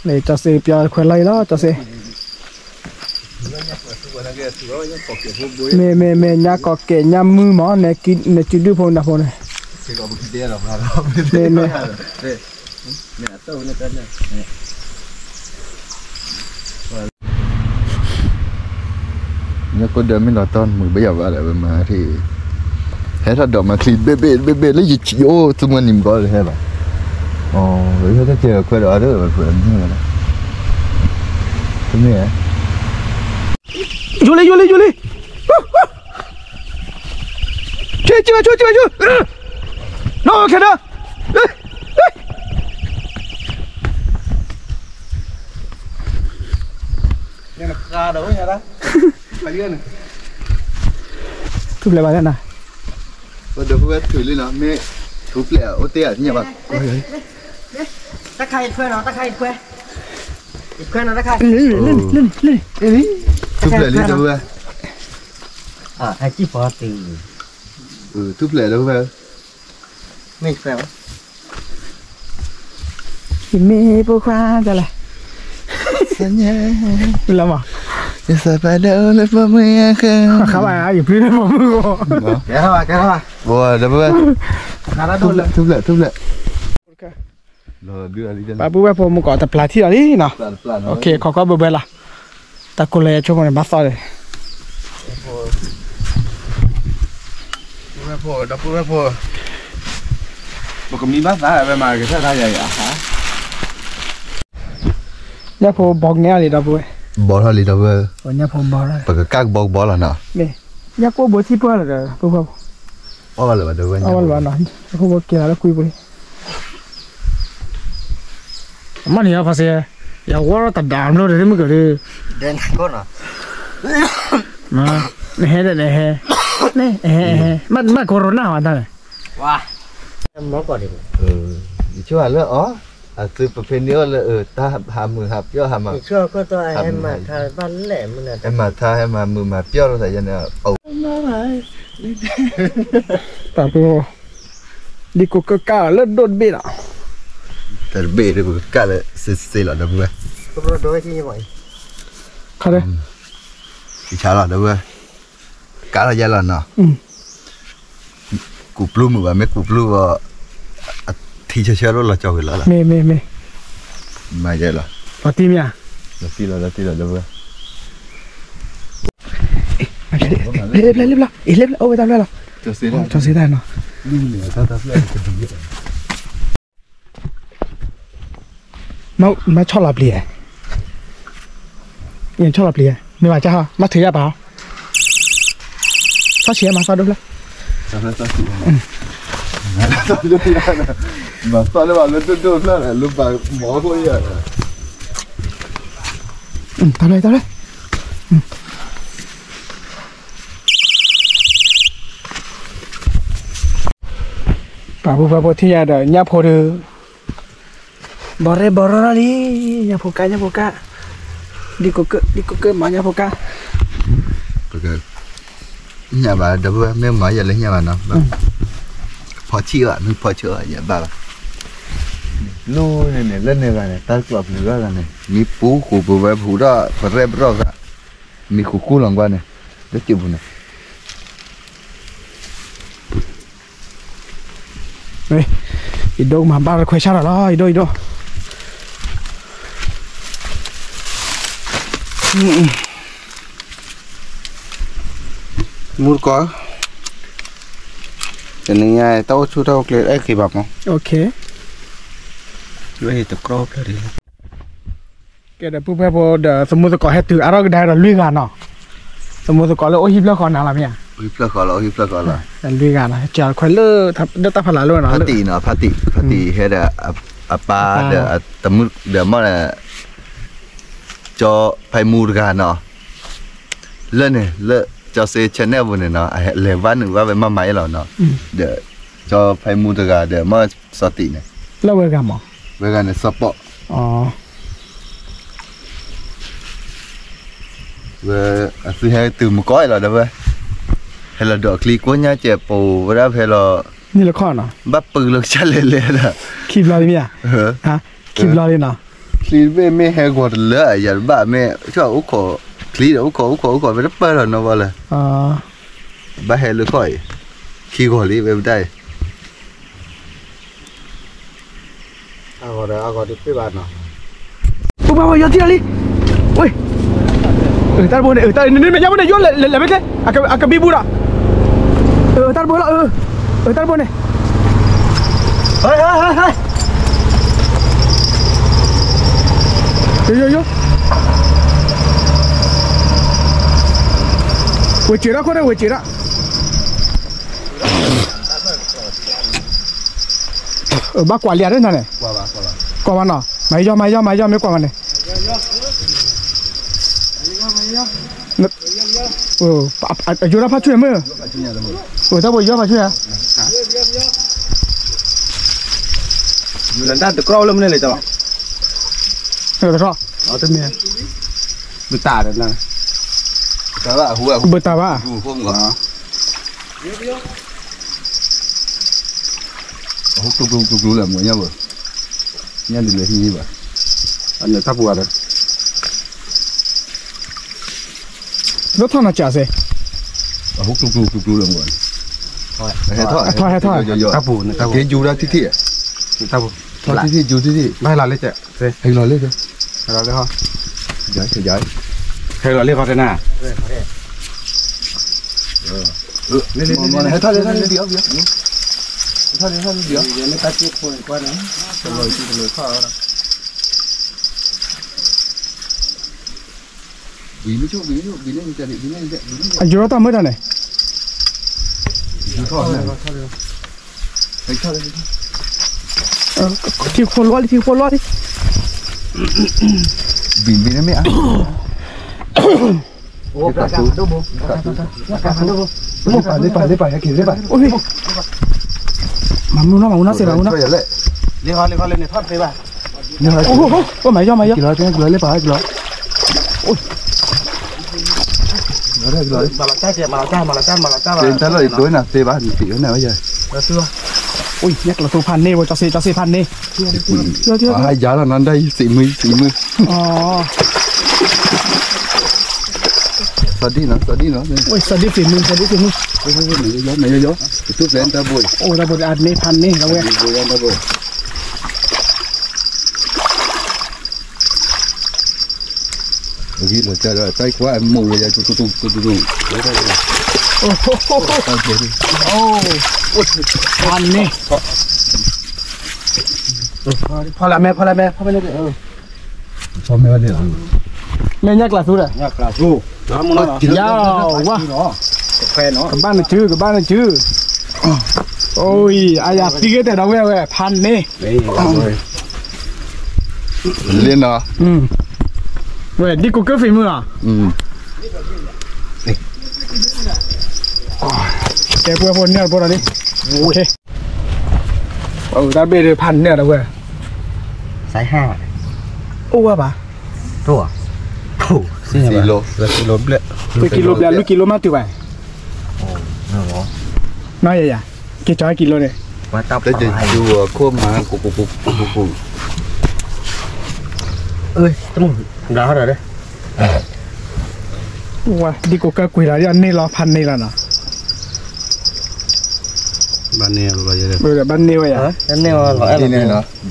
န့ၣ် ကၠီစ့ပျီခွဲးလီၤအံၤလီၤ ကၠီစ့ မ့ၢ် မ့ၢ် မ့ၢ် ညါကီၢ်ကဲးညါမုၢ်မး နဲကုဒုဖိနၢ်ဖိန့ၣ် မ့ၢ် မ့ၢ် ညါကိးဒၢမ့ၢ်လီၤတီၢ်မုာ်ဘၣ်ယၤဘၣ်ဒီး ဝဲမၤထံၣ် ဟဲထီၣ်ဒီးမၤချံဘ့ၣ်ဘ့ၣ်ဘ့ၣ်ဘ့ၣ် လၢယအိၣ်သမၢနံၤမကီးလၢဟဲဘၣ် အဝဲဟဲတၢ်ကဲၤခွဲးဒီးအါဒၢး ဝဲခွဲးမ့ၢ်ဝဲဒၣ် တမ့ၢ် ယိၤလံ ယိၤလံ ယိၤလံ ဆူ ဆူ ဆူ ဆူ နီၢ်ခဲဒၢ ထူၣ်ဖျဲးဘၣ်လၢနၤ ပဒီပုၢ်ဝဲၢ်ထုးလံနီၤ မ့ၢ်ထူၣ်ဖျဲးအိၣ်တ့ၢ်ဧါ သ့ၣ်ညါဘၣ် တၢ်ခါအံၤတခွဲနီၤ တၢ်ခါအံၤတခွဲ ယခွဲနီၤ တၢ်ခါ ထူၣ်ဖျဲးလံ ဒီပုၢ်ဝဲၢ် ဟဲကံၣ်ဖီတုၤ ထူၣ်ဖျဲး ဒီပုၢ်ဝဲၢ် မ့ၢ်ခွဲးဘၣ် ယမ့ၢ်ဖိခွါတလဲၣ် လီၤမး ယသးပာ်ဒၣ်အိၣ်လၢပိာ်မုၣ်အဃၢၤ ဃါဘၣ်ယဖုလၢပိာ်မုၣ်အဃိ ကဲထီၣ်ဘၣ် ကဲထီၣ်ဘၣ် ပဝဲဒီပုၢ်ဝဲၢ် ထူၣ်ဖျဲး ထူၣ်ဖျဲး ပပုၢ်ဝဲၢ်ဖိမုၣ်ကီးတပျၢ်ထံၣ်လီၤလံနီၤ ခီခီဘၢဘၢလီၤ တၢ်ကိးလၢယဆိကမိၣ်န့ၣ် ဘၣ်သီဒီး ပုၢ်ဝဲၢ်ဖိ ဒီပုၢ်ဝဲၢ်ဖိ ပကမံဘၣ်သးဝဲမၤကစၢ်တၢ်ယၤယၤ ညၣ်ဖိဘီကနဲလံဒီပုၢ်ဝဲၢ် ဘီထီၣ်လံဒီပုၢ်ဝဲၢ် ညၣ်ဖိဘီထီၣ် ပကကၢ်ကဘီကဘီလီၤနီၤ မ့ၢ် ညၣ်ကိၢ်ဘိထံပှၢ်လီၤဒီး ပုၢ်ဝဲၢ်ဖိ အီၣ်ဘၣ်လၢၤဘၣ် အီၣ်ဘၣ်လၢၤဘၣ်နီၤ, အဃိပက့ၤလီၤလၢကွံာ်ပူၤလံ. အမ့ၢ်န့ၣ်ဖါစ့, ယဝီတဒးမလိဒီးမုၢ်ကလံ, နဟဲဒီးနဟဲ, နဟဲ, မ့ၢ် corona ဝဲတၢ်န့ၣ်, ယဆိကမိၣ်လၢအီၤ, အသုပဖဲန့ၣ်အီၤလၢ တၢ်ဟးမုာ်ဟးပျီၣ်ဟးမၤ, ဟဲမၤထါ ဟဲမၤမုာ်မၤပျီၣ်လိာ်သးယဲန့ၣ်, တၢ်ပူၤ, ဒ်ကိးကၢကၢလၢဒိၣ်တဘ့ၣ်လီၤ, တၢ်တဘ့ၣ်ဒ်ကိးကၢလၢစ့စ့လီၤ ဒီပုၢ်ဝဲၢ်, ခါဒဲ, ကဆါလီၤ ဒီပုၢ်ဝဲၢ်, ကးထီၣ်ယဲလီၤနီၤ, ကူးပျူၢ်မုာ်ဘၣ် မ့ၢ်ကူးပျူၢ်ဘၣ်, အထံဆၢဆၢလီၤလီၤကၠီဝံၤလီၤ, မ့ၢ်မ့ၢ်မ့ၢ်, မၤယဲလီၤ, လီၤတံၢ်မ့ၢ်ဧါ, လီၤတံၢ်လီၤ လီၤတံၢ်လီၤ ဒီပုၢ်ဝဲၢ်, လ့ၣ်လ့ၣ်လ့ၣ်လ့ၣ်, အိၣ်ဝဲတၢ်ဖျၢၣ်လီၤ, ကၠီစ့တၢ်နီၤ, မ့ၢ်ဆီၣ်လီၤပျံၤ, မ့ၢ်ဆီၣ်လီၤပျံၤ, မ့ၢ်ဘၣ်ကၢ်ဟီ မ့ၢ်ထုးယၤပာ်ဟီ, ဆီၣ်ဆံးမၤသီဒိၣ်ဖျၢၣ်, မၤသီဒိၣ်ဖျၢၣ်, မၤသီလၢဘၣ်လၢဒိၣ်ဒိၣ်ဖျၢၣ်လၢဘၣ်မၤအိၣ်ယၤ, တၢ်ဖျၢၣ်တၢ်ဖျၢၣ် ပှၤဖိပှၤဖိထံၣ်ယၤဒီး ညၣ်ဖိဒီး ဘီရဲၣ်ဘီရဲၣ်လီၤလံ, ညၣ်ဖိကါ ညၣ်ဖိကါ, ဒ်ကိးကၢ ဒ်ကိးကၢမၤညၣ်ဖိကါ, ပကညၣ်ဘၣ် ဒီပုၢ်ဝဲၢ် မ့ၢ်မၤယၤလၢညၣ်ဘၣ်နီၤ, ဖီဆံၣ်ဘၣ် မ့ၢ်ဖီဆံၣ်ဘၣ် ယဘၣ်ဘၣ်, လူန့ၣ်န့ၣ် လၢန့ၣ်ဂၤန့ၣ် တၢ်ကျီၢ်ပျုၤဂၤန့ၣ် မ့ၢ်ပူၤဃိပဝဲပဟူးဒီး ပရဲၣ်ပရီၣ်ဂၤ, မ့ၢ်ဃူဃူလီၤကွၢ်န့ၣ် လၢစံာ်ပူၤန့ၣ် ယဒိၣ်မၤဘၣ်တခွဲးဆၣ်ထီၣ်လီၤ ယဒိၣ် ယဒိၣ်, မူတကိး, တနံၤညါတၢ်အိၣ်ဆူၣ်တၢ်အိၣ်ကျဲအဲၣ်က့ၤဘၣ်မး, တကြၢးဖျၢၣ်ဒ် ကဲဒီးပုၢ်ဖဲဖိဒီး သမူသကိးဟဲတုၤအါထီၣ်ကဒါဒီးလွံၢ်ဂၤနီၤ, သမူသကိးလၢအိၣ်ဟံၣ်ဖျၢၣ်ဃီနၤလီၤမ့ၢ်ဧါ, ဟံၣ်ဖျၢၣ်ဃီလီၤ အိၣ်ဟံၣ်ဖျၢၣ်ဃီလီၤ, လွံၢ်ဂၤနီၤ ကခွဲးလၢ လၢတၢ်ဖးလၢ်လၢနီၤ ဖါတံၢ်နီၤ ဖါတံၢ် ဖါတံၢ်ဟဲဒီး အပၢ်ဒီး အတမုၣ်ဒီးမီၢ်ဒီး ကၠီဖဲမူတဂၤနီၤ, လၢန့ၣ် လၢကၠီစ့ channel ပူၤန့ၣ်နီၤ လဲၤဘၣ်နုာ်ဘၣ်ဝဲမၤမၤအ့ၣ်လီၤနီၤ, ဒီးကၠီဖဲမူတဂၤဒီးမီၢ်စီၤတံၢ်န့ၣ်, လၢဝဲဂၤမး, ဝဲဂၤန့ၣ်စီၤပီၣ် ဝဲ အသုဟဲတုၤမကီၢ်အံၤလီၤဒီးဝဲ, ဟဲလီၤဒိးချံကိညါစဲးပိာ်ဝဲဒၣ်ဖဲလီၤ, န့ၣ်လီၤခီနီၤ, ဘၣ်ပုာ်လီၤကစၢ်လဲၤလဲၤဒီး, ခံဘျီလံမ့ၢ်ဧါ, ခံဘျီလံနီၤ, ချံတဘ့ၣ်မ့ၢ်ဟဲဂီၤတလၢအယၤတဘၣ်မ့ၢ် အိၣ်ခိး, ချံဒီးအိၣ်ခိးအိၣ်ခိးအိၣ်ခိးဝဲတပၢၢ်လီၤနီၤဘၣ်လၢ, ဘၣ်ဟဲလၢခီၣ်အံၤ, ခံဂီၤလံဝဲပဒၣ်အံၤ အဂီၤဒီးအဂီၤတသ့ဘၣ်နီၤ, ပူပူပူ ယီၤထံၣ်လီၤလံ, ဝ့ၢ်, တၢ်တဘိန့ၣ် တၢ်နမ့ၢ်ညါဘိန့ၣ် ယိၣ်လဲၤလဲၤဘၣ်ကျဲ, အကဘံဘူဒီး, တၢ်တဘိလီၤ, တၢ်တဘိန့ၣ်, ဟဲ ဟဲ ဟဲ ဟဲ, ယိယိယိ, ဝဲစံးထီၣ်ခိၣ်ဒီး ဝဲစံးထီၣ် ဘၣ်ကွၢ်လံဧါဒ်န့ၣ်, ကွၢ်ဘၣ်နီၤ, မၤယီၢ် မၤယီၢ် မၤယီၢ် မ့ၢ်ကွၢ်ဘၣ်န့ၣ်, အယိၣ်တၢ်ဖးဆူၣ်မ့ၢ်, တၢ်ဘိယီၢ်ဖးဆူၣ်ဧါ, တြီလၢမနုၤလဲၣ်, တြီ, တမ့ၢ်, ဘုတၢ်ဒီး, ဘုတၢ်ဘၣ် အဟူကျူကျူလၢမ့ၢ်ညါဘၣ်, ညါဒ်လဲၣ်ဟံၣ်ဘၣ်, အန့ၣ်တၢ်ပူၤဂၤဒီး, လၢထီၣ်နၤစးစဲး, အဟူကျူကျူကျူကျူလၢမ့ၢ်, ဟဲထီၣ် ဟဲထီၣ် တၢ်ပူၤန့ၣ် တၢ်ပူၤ က့ၤယူၤဒၣ်ထံထံၣ်, တၢ်ပူၤ ထီၣ်ထံထံၣ်ယူၤထံထံၣ်, ဘၣ်ဟဲလီၤလၢကဲ, ဟဲလီၤလၢကဲ, ဟဲလီၤလၢကဲ, ဟဲလီၤလၢကဲတနၤ အယိၣ်တၢ်မုာ်တၢ်န့ၣ်, ထံဖိလွှတ်လံ ထံဖိလွှတ်လံ ဘံၣ်ဘံၣ်န့ၣ်မ့ၢ်အါ လ့ပာ်လ့ပာ်လ့ပာ် ဟဲက့ၤလ့ပာ် မၤမူနီၤ မၤမူနီၤ စ့ၢ် မၤမူနီၤ လ့ဟီလ့ဟီလ့န့ၣ်ထီၣ်သ့ဘၣ် အိၣ်မၤယီၢ်မၤယီၢ် က့ၤလီၤက့ၤလီၤလ့ပာ်က့ၤလီၤ တၢ်လီၢ်အံၤ ဒိးနၤသ့ဘၣ် နသ့ဝဲန့ၣ်ဝဲယဲ အိၣ် ညၣ်ကျိၤသူဖးန့ၢ်ဝဲ ကၠီစ့ ကၠီစ့ဖးန့ၢ် ယါလီၤနၤဒၣ်အံၤ စံးမုၢ် စံးမုၢ် စီၤဒံနီၤ စီၤဒံနီၤ စီၤဒံစံးမုၢ် စီၤဒံစံးမုၢ် နယီယီ နယီယီ တထူၣ်ဖျဲးတၢ်ဘိ အိၣ်တၢ်ဘိ အန့ၢ်ဖးန့ၢ်လီၤဝဲ ဘိယီတၢ်ဘိ အဂံၢ်လီၤကၢ်ဒီး တၢ်ကွၢ်မိၢ်ဝဲယၤ တူတူတူတူတူ ဖးန့ၢ် ဖီလာ်မဲ ဖီလာ်မဲ ဖီမဲန့ၣ် ဖီမဲန့ၣ် မဲာ်ညါကျၢ်သူဒီး ညါကျၢ်သူ ယါဝါ ကဘၣ်နစု ကဘၣ်နစု အိၣ်အံၤ အယၤသံဂ့ၤတဲဒီးဝဲဝဲ ဖးန့ၢ် လ့နီၤ ဝဲ ဒ်ကိးကၢၢ်ဖံးမုၢ်လီၤ ကဲပှဲၤဖိန့ၢ်တဘိဒီးလံ တၢ်ဘ့ၣ်ဒုးဖးန့ၢ်ဒီးဝဲ အိၣ်ဝဲဘၣ် ကံလိဘျဲၣ် လွံၢ်ကံလိမးတုၤဘၣ် နီၢ်ယယၤ က့ၤကၠီကံလိန့ၣ် ဝဲ ဒ်ကိးကၢၢ်ကွံာ်လီၤ ဒ်အန့ၢ်လီၤ ဖးန့ၢ်လီၤနီၤ ဘၣ်န့ၢ်ဝဲယဲ ဘၣ်န့ၢ်ဝဲယဲ ယ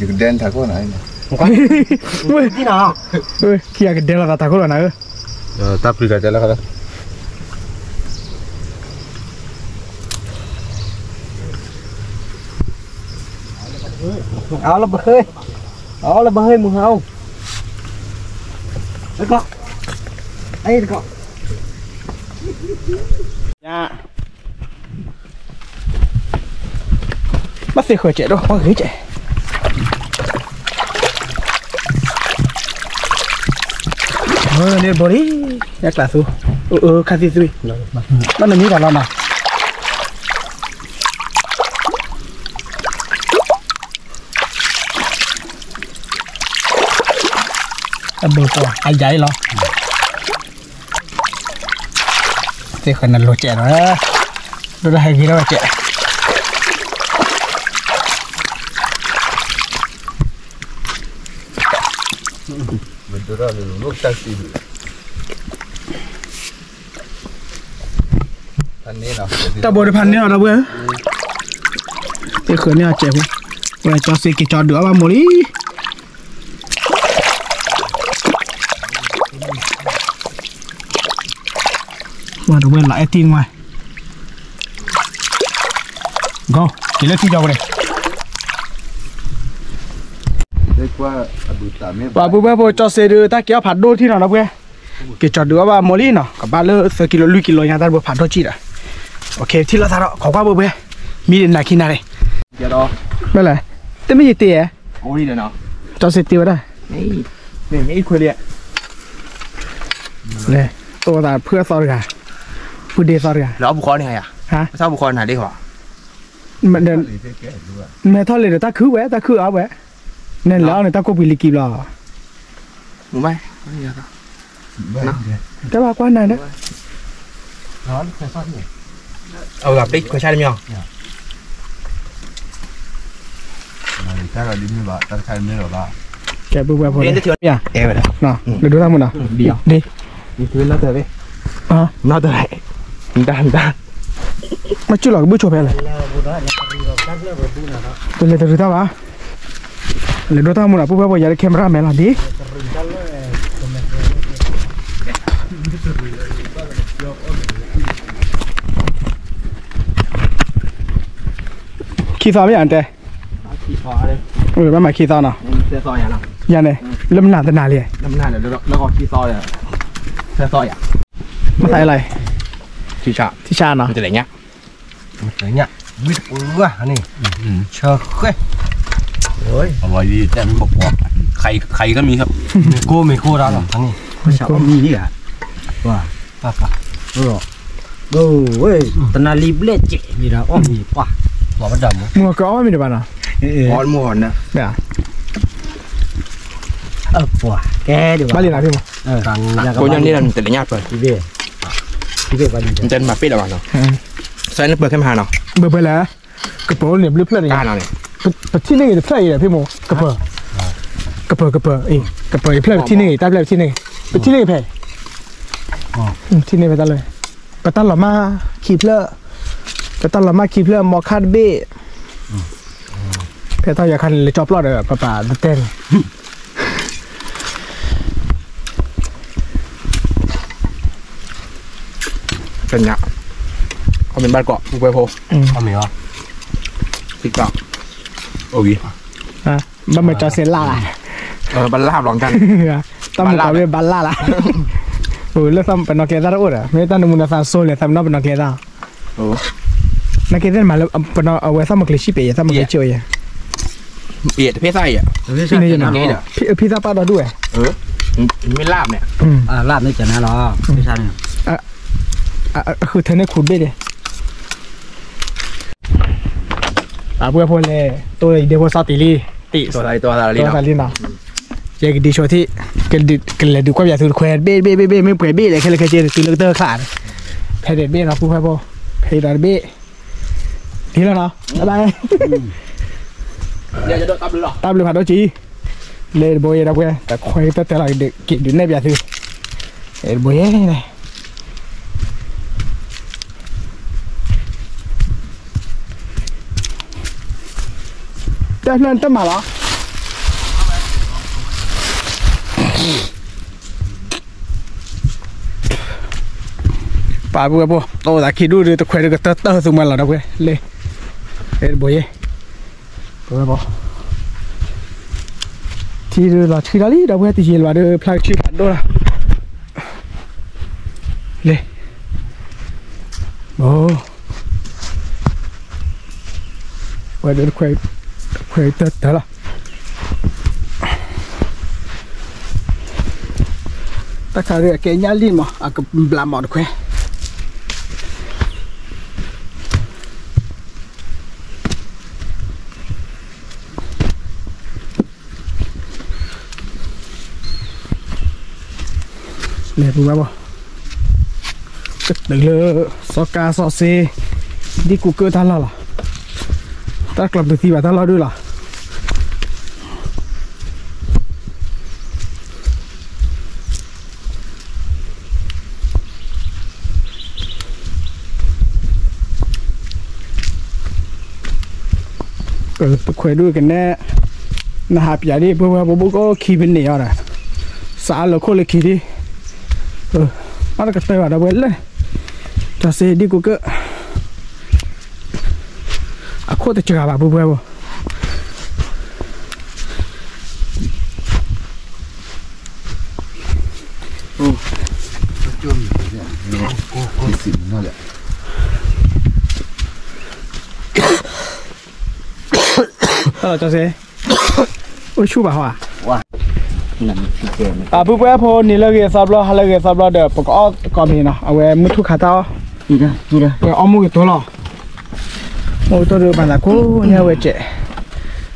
ကဒဲထးခိၣ်နၤ ဝဲ ခံဂၤကဒဲလီၤသးထးခိၣ်လီၤနၤဧၢ တၢ်ပျံၤတၢ်တဲလၢ အလၢဘၢဟဲ အလၢဘၢဟဲမုၢ်ဟါအိၣ် တကီၢ် အတကီၢ် ဘၣ်သ့ၣ်ဃၢၤကဲးဒီး ပှၤဂ့ၤကဲး န့ၣ်ဘိလံ ညါကျၢ်သူ အၢ ခါသံသွံ ဘၣ်နမံၤတၢ်လီၤနီၤ အဘၢပှၤအယၤအံၤလီၤ သ့ၣ်ဃၢၤနလိၤကဲးဒီး ဒိၣ်ဒၣ်ဟဲဂ့ၤထီၣ်ဝဲကဲး တၢ်ဘိတဖၣ်န့ၢ်အီၤဒီးဝဲ သ့ၣ်ဃၢၤန့ၢ်အီၤကဲးဖိ ဝဲကၠီစ့က့ၤကၠီဒုးအီၣ်ဘၣ်မိၢ်လံ ဝဲတဝဲလီၤအဲၣ်တံၢ်ဝဲ က့ၤလၢထံကၠီပူၤန့ၣ် ပှၤပုၢ်ဝဲၢ်ဖိကၠီစ့ဒုး တၢ်က့ၤအီၣ်ဖးဒိၣ်ထံၣ်နီၤဒီးပှဲၤ က့ၤကၠီဒုးအီၣ်ဘၣ်မိၢ်လံနီၤ ကဘၣ်လၢသၢကံလိ လွံၢ်ကံလိညါတၢ်တဘိဖးဒိၣ်ကံၣ်ဒီး ထံၣ်လိာ်သးဒီး ခိးကွၢ်ပှဲၤပှဲၤ မံဒံးနၤခံနၤန့ၣ် ဘၣ်လဲၣ် တမ့ၢ်ယတ့ဧါ ကၠီစ့တ့ဝဲဒၣ် လဲၤ တိၢ်သးဖုအသီတဂၤ ဖုဒ့သီတဂၤ လၢအပူၤဃီန့ၣ်ယၤ မဲထီၣ်လံဒီးတၢ်ခုဝဲ တၢ်ခုအီၣ်ဝဲ နဲလဲၤအီၣ်န့ၣ် တၢ်ကိၢ်ပှံၤလံကံဘျီ တၢ်ဘၣ်ကွၢ်နၤဒီး အဝဲပ့ၢ်ခွဲးဆါတမံၤ ကဲ ပုၢ်ဝဲၢ်ဖိ တဲဝဲဒၣ် လဲၤဒိတၢ်မူနီၤ ဒ် နီတၢ် မ့ၢ်ကၠူၣ်လီၤကဘုၣ်ဆိဖဲလဲၣ် တလဲၤတရူးတၢ်ဘၣ် လဲၤဒိတၢ်မူနီၤ ပုၢ်ဝဲၢ်ဖိ ယၤလၢ camera man လီၤဒ် ခံသီမ့ၢ်ယၤတဲ ဘၣ်မၤ ခံသီနီၤ ယၤန့ၣ် လၢမနုၤတနၤလံ မသးလီၤ ထံဆးနီၤ တလဲၤညါ မတၤညၣ် ဝံတပှၢ်န့ၣ် ဆၢဃဲၣ် အဝဲ တၢ်မ့ၢ်ဘၣ်ကွၢ် ခါအံၤကမံၤ မ့ၢ်ကိၢ်မ့ၢ်ကိၢ်ဒၣ်လီၤ မံၤန့ၣ် ပၢ်ပၢ် တနၤလံဘျဲၣ်စဲးန့ၣ်ဒီး အီၣ်မ့ၤပှၢ် ပှၢ်ပဒၣ်မူ မုၢ်ကီၤအီၣ်မ့ၤတဘၣ်နီၤ အီၣ်မူနီၤ ပှၢ်ကဲဒ်ဘၣ်လံနီၤ ဖံမီၤ ကိးညါန့ၣ်ဒီး နတလၢညါပၢၢ် နတဲနမၤပ့ၢ်လီၤဘၣ်နီၤ စဲနပၢၢ်ခဲမဟါနီၤ ဘၢဘၢလၢ ကပၢၤအိၣ်န့ၣ်ဘျုးဖျၢၣ်န့ၣ် ပထံၣ်န့ၢ်ဂ့ၤတဖျၢၣ်အံၤဒီး ဖံမီၤ ကပၢၤ ကပၢၤ ကပၢၤ ကပၢၤအံၤဖျၢၣ် ပထံၣ်န့ၢ်ဂ့ၤ တၢ်ဖျၢၣ်ပထံၣ်န့ၢ်ဂ့ၤ ပထံၣ်န့ၢ်ဂ့ၤဖဲ ထံၣ်န့ၢ်ဖဲတၢ်လၢ ပတၢ်လီၤမၢ်ခံဖျၢၣ် ပတၢ်လီၤမၢ်ခံဖျၢၣ် မီခါတဘ့ၣ် ဖဲတၢ်ယၤခါန့ၣ် လၢကၠီပျီၢ်ဒီး ပပာ်တတဲန့ၣ် ကညး ခီမ့ၢ်ဘၣ်တကိးပူၤကွဲဖိ သံကွၢ် အိၣ်ဂံၢ် ဘၣ်မၤကၠီစဲးလၢ်လၢ် ဘၣ်လၢ်ဘျီကၢ် တၢ်မၤကီးဝဲဘၣ်လၢ်လၢ် လၢသးပနီၣ်ကျဲသၣ်တအိၣ်ဒီး မ့ၢ်တၢ်နမူနသးစိၤလဲၣ် သးပနီၣ်ပနီၣ်ကျဲသၣ် နကဲသ့ၣ်မးလၢ အဝဲသးမၤကျဲၤဆံးပ့ၤယဲ သးမၤကျဲၤဆံးအိၣ်ယဲ ဖံသးပာ်ဒီဒူၣ်ဝဲ လၢမ့ၢ်လၢ်န့ၣ် အဃုထၢန့ၢ်ခူတဘ့ၣ်န့ၣ် ပှၤပုၢ်ဝဲၢ်ဖိလဲၣ် တိၢ်ယဒ့ဖိစီတံၢ်လံ တံၢ် တိၢ်သးလံနီၤ ယဲကဒုးဆိထံၣ် ကလဲၤဒုးကွၢ်ပၠးသုတခွဲ တဘ့ၣ်တဘ့ၣ်တဘ့ၣ်တဘ့ၣ် မ့ၢ်ပှဲၤဘ့ၣ်လဲၣ် ခဲလၢာ်ခဲဆ့ သုလၢကတၢၢ်ချါန့ၣ် ဖဲတဘ့ၣ်နီၤ ပုၢ်ဝဲၢ်ဖိ ဖဲဒီးတဘ့ၣ် ဒ်လီၤနီၤ ဘၣ်ဘၣ် တၢ်ဘျုးဖးဒိၣ်ကံ လၢတဘိယဲဒီးပှဲၤ တခွဲတၢ်တၢ်လီၤ က့ၤဒုးနဲၣ်ပၠးသု တဘိယဲန့ၣ် တၢ်ဖျၢၣ်တမၤလီၤ ပာ်ပုၢ်ဝဲၢ်ဖိ တိၢ်သးခံဒူၣ်ဒီး တခွဲးဒီးကတၢၢ်တၢၢ်သူမွဲလီၤဒီးပှဲၤလၢ အဲၣ်တဘိယဲ ပုၢ်ဝဲၢ်ဖိ ထံဒုးလီၤဆှံလီၤလံဒီးပှဲၤတယံာ်လီၤဒီး ဖျါကဆှံဖးဒိၣ်လီၤ လၢ အိ ဝဲဒၣ်တခွဲး တခွဲးတၢၢ်တၢၢ်လီၤ တၢ်ခါဒုးအကဲညၣ်လံမး အကဘျးမးတခွဲး လဲၤပူၤဘၣ်ဘၣ် ကတုၤလၢ စီၤကါစီၤစ့ ဒ်ကူကၢၢ်တၢ်လီၢ်လီၤ တၢ်ကျီၢ်ပသံဘၣ်တၢ်လီၢ်ဒုလီၤ တခွဲးဒုကနဲ နဟးပၠးဒ် ပဝဲပဘိၣ်ကအိၣ်ခံပန့ၢ်အီၤဒီး စးအါလၢခိၣ်လၢခံဒ် အီၣ်တကတၢၢ်ဘၣ်ဒီးဝဲလၢ ကၠီစ့ဒ်ကူကၢၢ် အခိၣ်တစှၤဘၣ်ပဝဲပ ဟဲလီၤကၠီစ့ အိၣ်ဆူၣ်ဘၣ်ဟီဧါ အပုၢ်ပှဲၤဖိန့ၣ်လၢဂ့ၤသီဘျီ ဟါလၢဂ့ၤသီဘျီဒီး ပကအီၣ်ကီးမ့ၤနီၤ အဝဲမုၢ်ထူၣ်ခါတၢ်အီၣ် ဝဲအီၣ်မူကတိၤလီၤ မူကတိၤဒုးပှၤသးကိးညါဝဲစဲး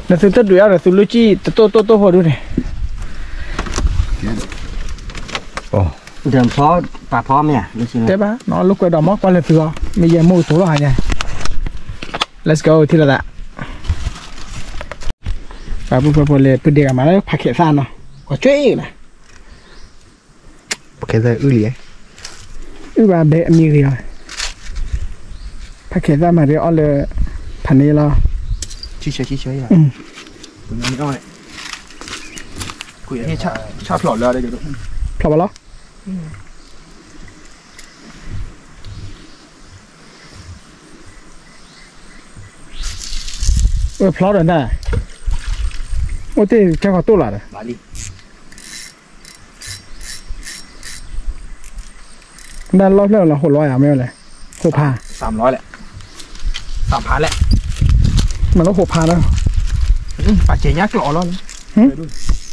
နသုတဒုးအီၣ်ဒီးသုလုၢ်ကံၣ်တတိၢ်တိၢ်တိၢ်ဖိဒုန့ၣ် ပာ်ဖီမ့ၢ်ဧါ တဲဘၣ်နီၤ လိာ်ကွဲဒီးမ့ၢ်ကွၢ်လၢသုအီၤ မ့ၢ်ယဲမူကတိၤလီၤဟါညါ Let's go ထံၣ်လိာ်သး ပှၤပုၢ်ဖိဖိလဲၤ ပဒ့ဂၤမးလၢဖးခဲးသၣ်နီၤ ကွၢ်ကၠွ့လၢ ဖးခဲးသၣ်အုၣ်လံ အုၣ်ဘၣ်ဘဲအမံၤဂ့ၤလီၤ ဖးခဲးသၣ်မၤဒ်အီၣ်လၢ ဖးန့ၣ်လီၤ ဆံဆဲဆံဆဲ ဖျိးလီၤ ဖျိးဒီးနၤ အိၣ်တ့ၢ်ကဲခီတိၢ်လၢ်ဒီး နလီၢ်ဖျၢၣ်လီၤ ဟိးလီၤယၤမ့ၢ်လဲၣ် ဟိးဖး သးမလီၤလဲၣ် တၢ်ဖးလဲၣ်, မ့ၢ်လၢဟိးဖးလီၤ, ပှၤစဲးညါကျိးအီၤလီၤ,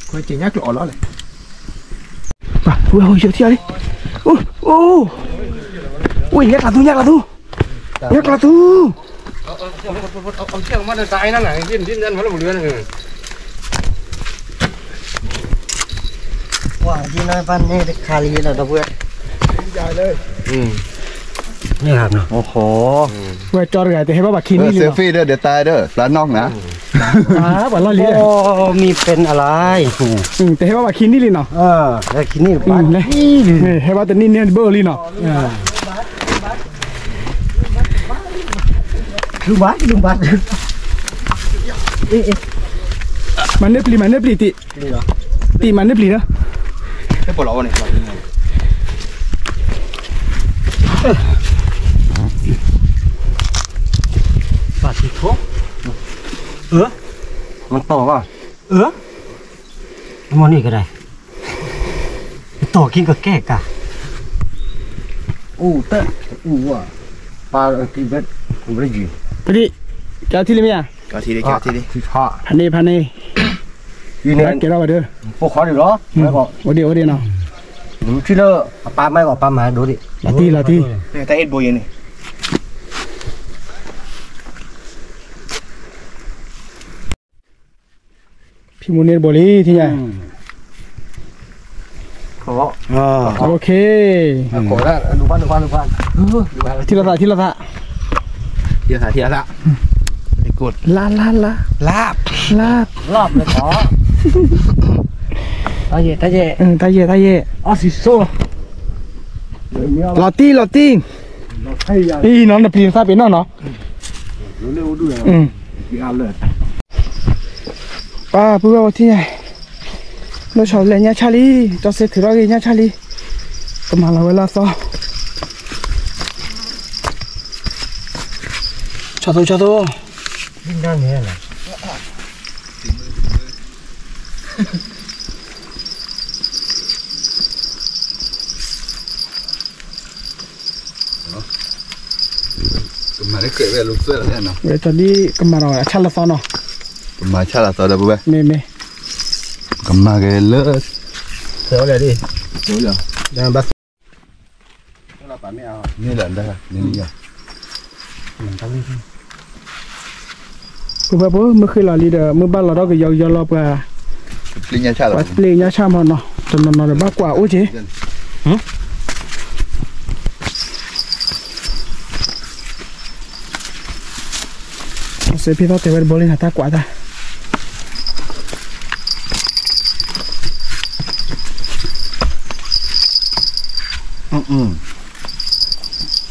ခွဲစဲးညါကျိးအီၤလီၤလဲၣ်, ပှၤ ဝဲဟိးယိၤထံအီၤလံ, အိၣ်, အိၣ်, ညါကျးသူ ညါကျးသူ, ညါကျးသူ ပှၤဒ်န့ၣ်ဘၣ်န့ၣ်တခါလံလီၤ ဒီပုၢ်ဝဲၢ်, န့ၣ်ဟးနီၤ, အိၣ်ဟိ, ဝဲကၠီတဂၤ တဟဲဘၣ်ပှၤခံနံၣ်လံနီၤ, ဆဲးဖ့ဒီး ဒီးတၢ်ဒီး ပျၢ်နီၢ်နၤ, ပှၤလီၢ်လံ, မံၤပ့ၢ်အလါ, တဟဲဘၣ်ပှၤခံနံၣ်လံနီၤ, ခံနံၣ်, ဟဲဘၣ်တနံၣ်န့ၣ်တဘၣ်လံနီၤ, လူဘၣ်, လူဘၣ်, မၤန့ၢ်ပျံၤ မၤန့ၢ်ပျံၤတံၢ်, တံၢ်မၤန့ၢ်ပျံၤလီၤ, မၤတီၢ်ဘၣ်, မၤန့ၢ်ကဒါ, တီၢ်က့ၤကကဲကါ, အိၣ်တၢ်, အိၣ်ဝါ, ပၢ်ကံဘက်, ကံဘက်ယံၤ, ပဒံ, ကထံလံမ့ၢ်ဧါ, ဖးန့ၢ် ဖးန့ၢ်, ကဲထီၣ်ဝဲဒၣ်, အိၣ်ဒံး အိၣ်ဒံးနီၤ, ထံလၢအပၢ်မၤကီး ပၢ်မၤဒိဒံး, လီၤတံၢ် လီၤတံၢ်, တၢ်အ့ၣ်တဘိယဲန့ၣ် ဖံမူန့ၢ်တဘိလံ ထံၣ်ညါ, ထံၣ်လိာ်သး ထံၣ်လိာ်သး, လၢ လၢ လၢ, လၢ, လၢ, တၢ်ယဲၢ် တၢ်ယဲၢ်, လီၤတံၢ် လီၤတံၢ်, အံၤနီၤ နပျံၤနသးပ့ၤနီၣ်နီၤ, ပၢ်ပုၢ်ဝဲၢ်ပှၤထံၣ်ညါ, လၢဆီလဲၤညါဆၣ်လံ, တၢ်စ့ထုးထီၣ်ဂ့ၤညါဆၣ်လံ, ကမၤလီၤဝဲလၢအသီ, ဆီၣ်သိ ဆီၣ်သိ ကမၤလၢကဲဝဲ ဝဲတဒ်ကမၤဒီးအဆၣ်လၢသီနီၤ, ကမၤဆၣ်လၢသီဒီးပုၢ်ဝဲၢ်, မ့ၢ်မ့ၢ်, ကမၤက့ၤလၢ, ဖဲအီၤလဲၣ်ဒ်, မ့ၢ်လၢ, ပုၢ်ဝဲၢ်ဖိ မုၢ်ဃ့လီၤလံဒီး မုၢ်ဘၣ်လီၤထီၣ်ကယီကယီလီၤပှၤ, ပျ့ၤညါဆၣ်မးနီၤ, တနီၤနီၤဒီးဘၣ်ကွၢ်အိၣ်က့ၤ စ့ဖံသီၣ်တဲဝဲတဘိလံ တၢ်ကွၢ်တၢ်,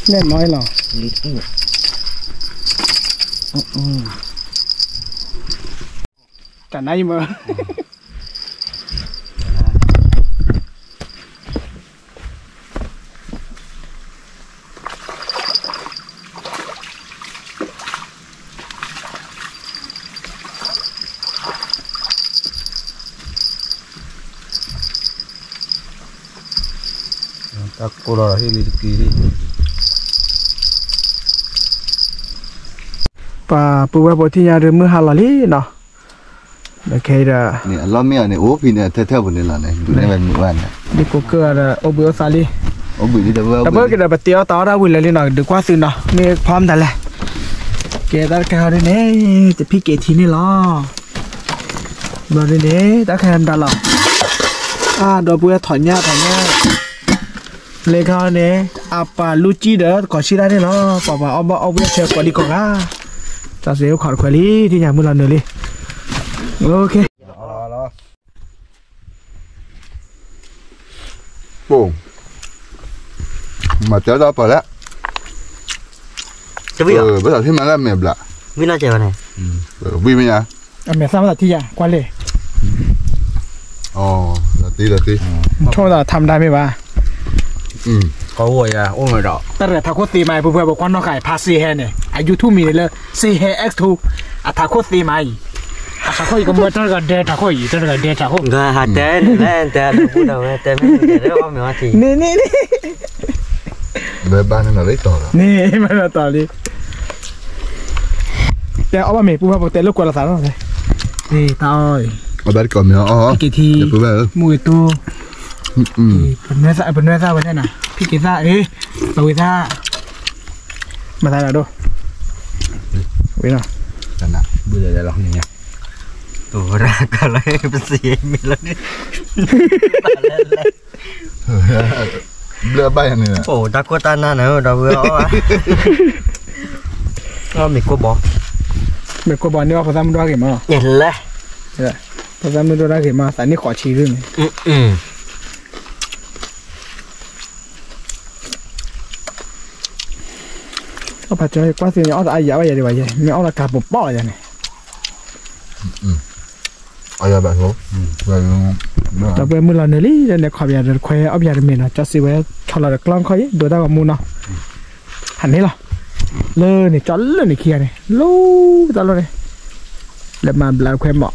နဲၣ်နီၤလီၤ, တၢ်နါယမၢ တၢ်ကိၢ်လီၤဟ့ၣ်လံတက့ၢ်, ပှၤပုၢ်ဝဲၢ်ဖိထံၣ်ညါဒီး မုၢ်ဟါလီၤလံနီၤ, ခဲအံၤဒီး အလီၢ်မ့ၢ်အီၤန့ၣ် အိၣ်ဖဲန့ၣ် ထဲထဲပူၤန့ၣ်လီၤန့ၣ် ဒုးနဲၣ်ဝဲမုၢ်ဝါန့ၣ်, ဒ်ကိးကၢၢ်ဒီး အိၣ်ဘှံးအိၣ်သါလံ, တဘၣ်ကဒီး ပတ့အီၣ်တၢ်အီၣ်တၢ်ဝံၤလၢာ်လံနီၤ, ဒုးကွၢ်သုနီၤ မ့ၢ်ဖီမတၤလဲၣ်, ကဲတၢ်တခါဟီဒ်န့ၣ် တဖံးက့ၤထံန့ၣ်လီၤ, ဘျီဒ်န့ၣ် တၢ်တခါမတၤလီၤ, အါ ဒီပုၢ်ဝဲၢ်ထီၣ်ညၣ်ထီၣ်ညၣ် လၢခါန့ၣ် အပာ်လူၤကံဒီးတကိးဆံတၢ်န့ၣ်လီၤ, ပှၤပှၤအီၣ်ဘၣ်အီၣ်ဝံၣ်အဆၢကိးဒံကိးဂၤ, တၢ်စ့အိၣ်ခိးတခွဲးလံ ထံၣ်ညါမုၢ်လီၤနုာ်လံ, မၤစၢၤတၢ်ပၢၢ်လၢ, ဘၣ်သးထံၣ်မၤလၢအမဲာ်ဘျး, ဝံၣ်လီၤကဲဝဲန့ၣ်, ဝံၣ်မ့ၢ်ညါ, အမဲာ်သၣ်ဘၣ်သးထံၣ်ယၤ ကွၢ်လံ, လီၤတံၢ်လီၤတံၢ်, ထိၣ်သးထါမတၤမ့ၢ်ဘၣ်, ကဝီၤယၤအိၣ်မးဒီး တၢ်တဂၤထးခိၣ်သ့မးအံၤ ပှၤပှၤကွၢ်နီၣ်ဃာ်အံၤ ဖါစ့ဟဲန့ၣ် အ YouTube မံၤန့ၣ်လၢ စ့ဟဲ X two အထးခိၣ်သ့မးအံၤ, အထးခိၣ်အံၤကမၢ တၢ်တဂၤဒဲထးခိၣ်အံၤ တၢ်တဂၤဒဲထးခိၣ်, ဟးတဲန့ၣ်လဲၣ် တဲအဒိပူၤဒီးဝဲတဲမ့ၢ်တဲလၢအီၣ်မ့ၤအီထံ, န့ၣ်န့ၣ်န့ၣ်, ဘဲဘၣ်န့ၣ်လီၤလံတီၤလီၤ, န့ၣ်မ့ၢ်လီၤတီၤလံ, တဲအီၣ်ဘၣ်မ့ၤ ပုၢ်ဘၣ်ဖိတဲလိာ်ကွဲလိာ်သးလီၤ. တၢ်အီၣ်အံၤ က့ၤထံ မူဂ့ၤတူ ပနွဲသၣ်ဝဲန့ၣ်, ဖံက့ၤသၣ်အ့, ပဝဲသၣ်, မၤသးဒၣ်ဒိၣ်, ဝဲနီၤ, ဘုလဲလဲလီၤန့ၣ်, ပစံးမ့ၢ်လီၤန့ၣ်, ဘျၢဘၣ်ယၤန့ၣ်, အိၣ်တၢ်ခိၣ်တၢ်နၢ်န့ၣ် ဒီပုၢ်ဝဲၢ်အီၣ်, မ့ၤကိၢ်ဘီ, မ့ၤကိၢ်ဘီန့ၣ် ဖိသၣ်မုၣ်ဒိၣ်ဂ့ၤမး, လဲၤ, ဖိသၣ်မုၣ်ဒိၣ်တၢ်ဂ့ၤမး သးနံၣ်ဃိးဆံဒ်န့ၣ် အီၣ်ဖးကၠီ ကွၢ်သ့ၣ်ညါအီၣ်တအါယၤဘၣ်ယၤဒံးဘၣ်ယဲ မ့ၢ်အီၣ်လီၤကၤပိာ်ပိာ်လီၤယၤန့ၣ်, ဒီပုၢ်ဝဲၢ်မုၢ်လီၤနုာ်လံ လၢန့ၣ်ခီပယၤဒီးခွဲးအီၣ်ပယၤတမ့ၢ်နီၤ ကၠီစံးဝဲ ဆီလီၤဒီးကျီၢ်ခီၣ်ယဲ ဒိတၢ်ဂီၤမူနီၤ, ဟးန့ၣ်လီၤ, လၢန့ၣ်ကၠီလၢန့ၣ်ခံဂၤန့ၣ် လူတၢ်လီၢ်န့ၣ်, လဲၤမၤဘျးခွဲးမး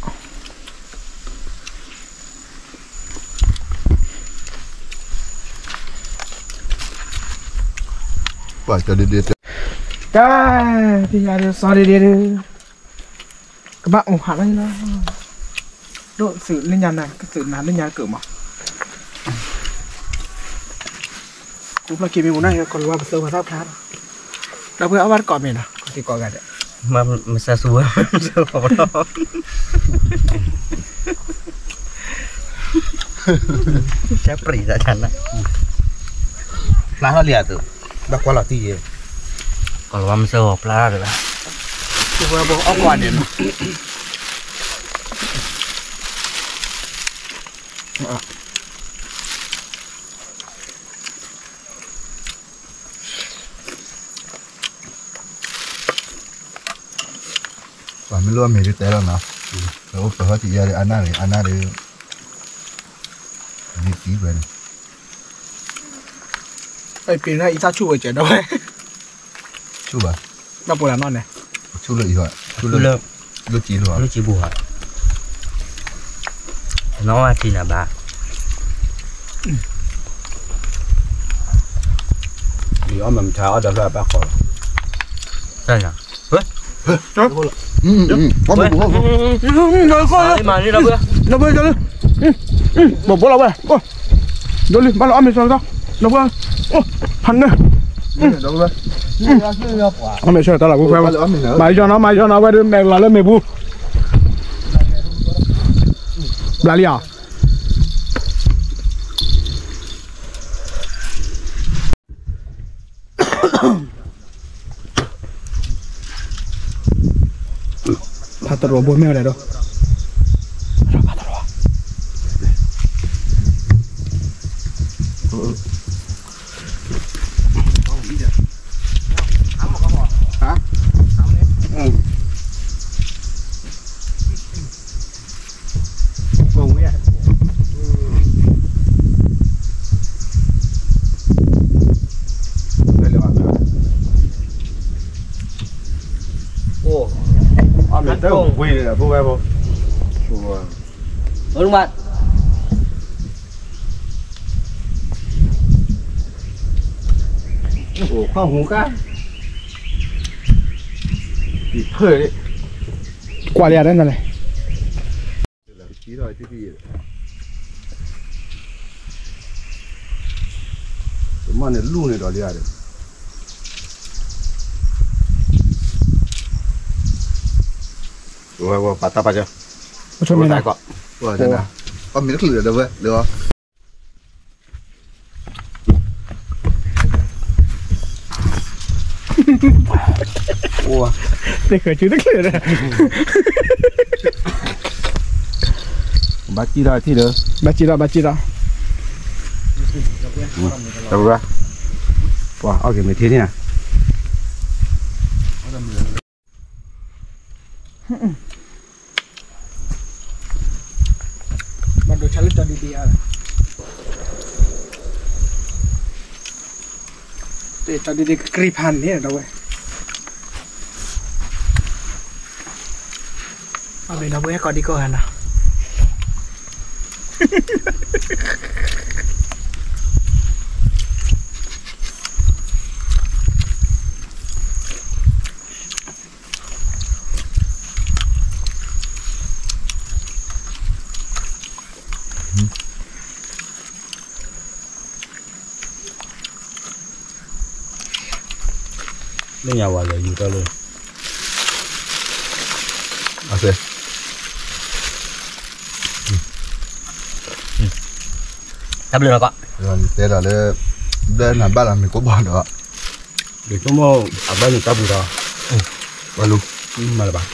ပှၤကဒ့ဒ့တဲ, တၢ်, ပယၤဒ်စီဒ့ဒ့ဒုး, ကဘၣ်အိၣ်ဟးလီၤလီၤ, ဒိၣ်သုးလၢညါနၤ ကသုးနၤလၢညါတကၢးမး, ကူဖျီၣ်က့ၤမ့ၢ်ပူၤနၤ ကီၤလၤဝါပသၢပှၤသၣ်ဖျါလီၤ, ဒီပုၢ်ဝဲၢ်အီၣ်ဘၣ်တကိးမ့ၢ်နီၤ ကကိးဂၤဒဲး, မစၢ်စူဝဲ မစၢ်စူဝဲ ကပြံးသးတၢ်နၤ, ဖျါထီၣ်လံဧါသုး, ဘၣ်ကွၢ်လီၤတံၢ်ယဲ, ကီၤလၤဝါမစၢ်ဂီၤဖျါထီၣ်တဂၤ, အီၣ်ကွၢ်န့ၣ်နီၤ, ပှၤမ့ၢ်လိၣ်အမ့ၢ်ဒ်တဲလီၤနီၤ, အိၣ်ပၢၤဟီၣ်တံၢ်ယဲဒ်အနၢ်န့ၣ် အနၢ်ဒ်, ဒ်တံၢ်ဝဲန့ၣ်, ပ့ၤနၢ်အံၤတၢ်ဆူၣ်ဝဲကဲဒီးဝဲ, ဆူၣ်ဘၣ်, ဘၣ်ပှၤလၢနီၢ်န့ၣ်, ဆူၣ်လၢအံၤဟီ, ဆူၣ်လၢ, လၢကံလိာ်, လၢကံဘူဟီ, နီၢ်ဝဲထံနၤဘၣ်, ယအီၣ်မ့ၢ်မထါအီၣ်ဒီးဖျၢၣ်အဘၣ်ဃီလီၤ, တၢ်ညါ, မၤလံ, ဘိလီၤဝဲ, ဒိလံ, ဘၣ်လီၤအီၣ်မ့ၤစီတၢ်, ဖးန့ၣ်, အီၣ်မ့ၤစီတၢ်လီၤ, မၤယီၤနီၤ မၤယီၤနီၤ ဝဲဒၣ်မဲာ်လီၤလၢမ့ၢ်ပူၤ, ဘျးလံဧါ ဖးတရိးဘိမ့ၢ်ဝဲဒၣ်ဒီး, ဖးတရိး, အိၣ်, အမ့ၢ်တၢ်ဝံၤန့ၣ် ဖိဝဲဖိ, အိၣ်ခီၣ်ဟူကါ, ကွၢ်လံဧါ တၢ်နလဲၣ်. တမ့ၢ်န့ၣ်လူၢ်န့ၣ်ဒီးလံဧါဒီး, ဝဲဝဲပာ်တၢ်ပာ်ကၢ, ပဆိမ့ၢ်ဒၣ်, ပမ့ၢ်တချုးဒီးဝဲလၢ အိၣ်, တချုးတချုးဒီး, ဘၣ်စံၣ်ထီၣ်ထံၣ်ဒီး, ဘၣ်စံၣ်ထီၣ် ဘၣ်စံၣ်ထီၣ်, ပှၤအီၣ်က့ၤမ့ၢ်ထံၣ်န့ၣ်ဧါ. ဘၣ်ဒိဆါလၢတၢ်ဒုးဒံးဧါ, တၢ်ဒုးဒံးကကြံဖးန့ၣ်ဒီးဝဲ, အမ့ၢ်ဒီးဝဲကိးဒံကိးဂၤနီၤ. လၢညါဝဲလဲၤယူၤတၢ်လၢ အစဲ တၢ်ဘျုးလီၤကီး တဲဒီးလၢ ဘျၢနၤဘၣ်လီၤမ့ၢ်ကိးဘီဒီး ဒ်ဆိကမိၣ်အဘၣ်န့ၣ်တၢ်ပူၤဒီး ဘၣ်လူၤ မၤလၢၤဘၣ်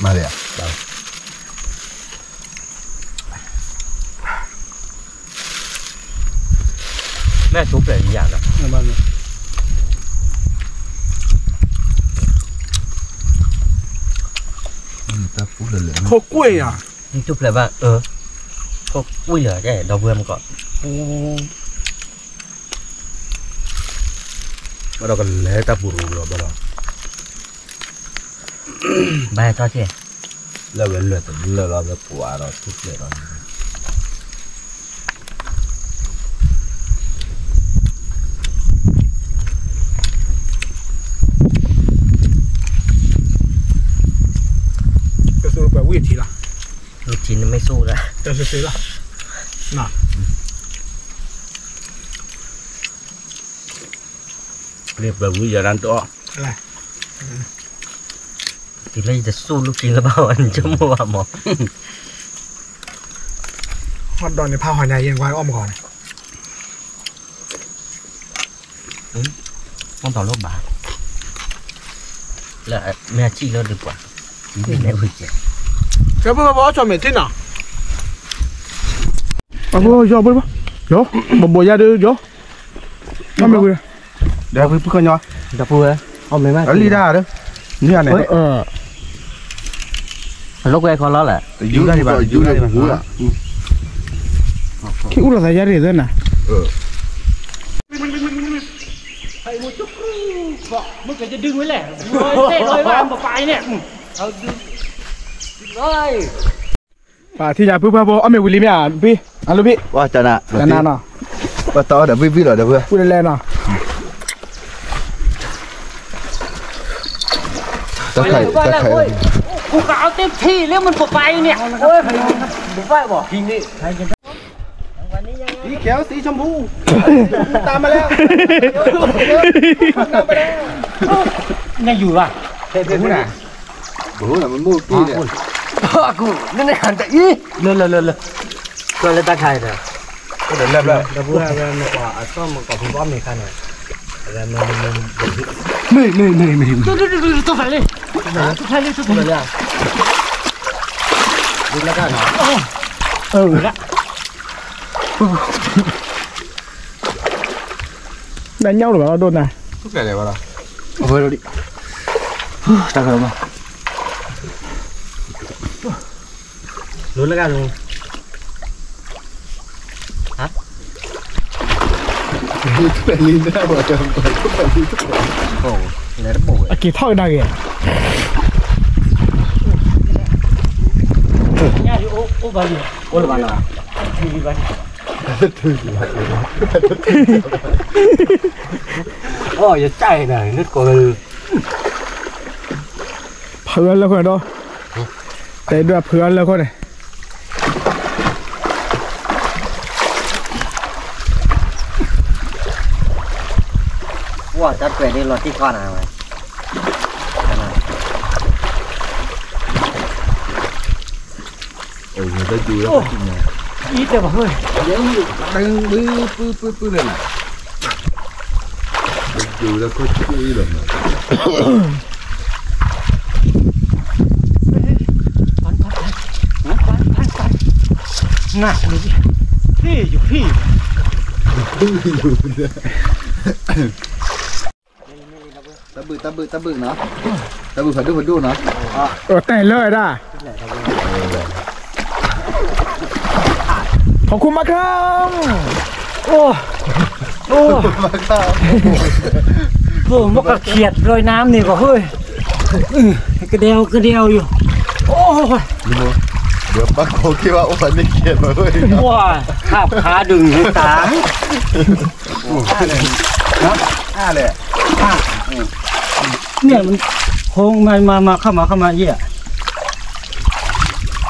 မၤလၢၤဧါ မ့ၢ်အဆိဖျဲးယၤလီၤ ခိၣ်ကွံာ်ယၤ ဆိဖျဲးဘၣ် အၢ ခိၣ်ကွံာ်လီၤ ဒီပုၢ်ဝဲၢ်မ့ၢ်ကီး ဘၣ်ဒီးကလဲၤတၢ်ပူၤရူလီၤဘၣ်ဒီး ဘၣ်ဟဲထီၣ်က့ၤ လၢဝဲလၢာ်တလၢာ်လီၤ ဝဲပှၤဒီးထူၣ်ဖျဲးဒီး ကစူးပှၤဝံၢ်ထံလီၤ ဝံၢ်ထံနမ့ၢ်စူးလၢ ကစူးစူးလီၤ နီၤ ပှၤဝံၢ်ယၤတၢ်တအီၣ် တုၤလၢယတစူးလူၢ်က့ၤလၢၤဘၣ်ဝဲ နဆိကမိၣ်ဘၣ်မး ဟီၣ်ဒီးန့ၣ်ဖးဟီၣ်ညါယဲၢ်ကွၢ်အီၣ်မ့ၢ်ဂီၤန့ၣ် မ့ၢ်တီၤလိၣ်ဘၣ် လၢမ့ၢ်အစံၣ်လၢဒုးပှၤ မ့ၢ်လဲၤဝံၤကဲ ကဲဘၣ်ဘၣ်အီၣ်ဆီၣ်မဲာ်ထံနီၤ အဘိယီၤဘိဘၣ် ယီၤ ဘိဘိယါဒုးယီၤ အီၣ်မ့ၢ်ဝံၤ ဒီးဖုဖုခီညီ ဒီးဖုဝဲ အီၣ်မ့ၢ်မး အလံတၢ်ဒီး န့ၣ်န့ၣ် အလိာ်ကွဲခီလီၤလဲၣ် ယူတၢ်ဒံးဘၣ် ယူတၢ်ဒံးဘၣ် ခံအူလီၤသးယါရ့ၣ်သၢနၤ မ့ၢ်ကဒုဝဲလဲၣ် ပပာ်န့ၣ် ပာ်ထံၣ်ညါဖုဖုဖု အီၣ်မ့ၢ်ဝံၤလံမ့ၢ်ဧါ ဘံၣ် အလိၣ်ဘံၣ် တနၤနီၤ ပတအီၣ်ဒီးဘံၣ်ဘံၣ်လီၤဒီးဖု ပူၤတလဲနီၤ တၢ်ခါအံၤ တၢ်ခါအံၤ กูกะเอาเต็มที่เลยมันปะไปเนี่ย โอ้ย ไม่ไหวบอกทีนี้ สีเขียวสีชมพู ตามมาแล้ว ตามมาแล้ว ยังอยู่ป่ะ เห็นไหม ဘူးနၤ မ့ၢ်မူၢ်ကံၢ်န့ၣ် အကူ နန့ၣ်ဟန်တအံၤ လၢလၢလၢလၢ ကွၢ်လၢတၢ်ခါအံၤဒီး ဒီးလၢဘျၢ ဒီပုၢ်ဝဲၢ်မ့ၢ်ကွၢ် အစီၣ်မ့ၢ်ကွၢ်ဖုဘီမ့ၢ်ခါန့ၣ် အဝဲမ့ၢ်မ့ၢ်မ့ၢ် မ့ၢ်မ့ၢ်မ့ၢ်မ့ၢ် တူၢ်တူၢ်တူၢ်တူၢ် တူၢ်ဖဲလံ တူၢ်ဖဲလံ တူၢ်ဖဲလံ ဒုးလၢကၢ်နီၤ နညၣ်အိၣ်လၢၤဘၣ်လီၤဒိၣ်နၤ တူၢ်ဖဲလဲၣ်ဘၣ်လီၤ အဝဲလီၤဒံး တၢ်ကလီၤမး လိလၢကၢ်လိ ဟါ လဲၤတဘိဝဲ အက့ၤထီၣ်ကဒါက့ၤ အိၣ်လၢၤဘၣ်နီၤ အိၣ် ယစၢ်အံၤနၤ လၢကိး ဖုအလၢၢ်ခိၣ်ဒီး တဲဒွဲၣ်ဖုအလၢၢ်ခိၣ်န့ၣ် ဝဲတၢ်တွဲၤဒ်လီၤတံၢ်ခီနၤဝဲ အံၤတဲဘၣ်ဟိ ပုပုပုပုလၢနၤ တဒုလၢခိၣ်ဆူၣ်အံၤလီၤမး နၤ ဖံယူၤဖံ တၢ်ဘုၣ်တၢ်ဘုၣ်တၢ်ဘုၣ်နီၤ တၢ်ဘုၣ်ဖးဒိၣ်ဖးဒိၣ်နီၤ တၢ်လၢဒၣ် ขอบคุณมากครับ โอ้ โอ้ โอ้ มันก็เขียดลอยน้ำนี่ก็เฮ้ย อืม กระเดวกระเดวอยู่ โอ้ย เดี๋ยวป้าโคคิดว่าโอ้ยนี่เขียดมาเว้ย ว้า ขาบขาดึงให้ตา อ่าเลย เนี่ยมันโค้งมา มา มา เข้ามา เข้ามาเยี่ย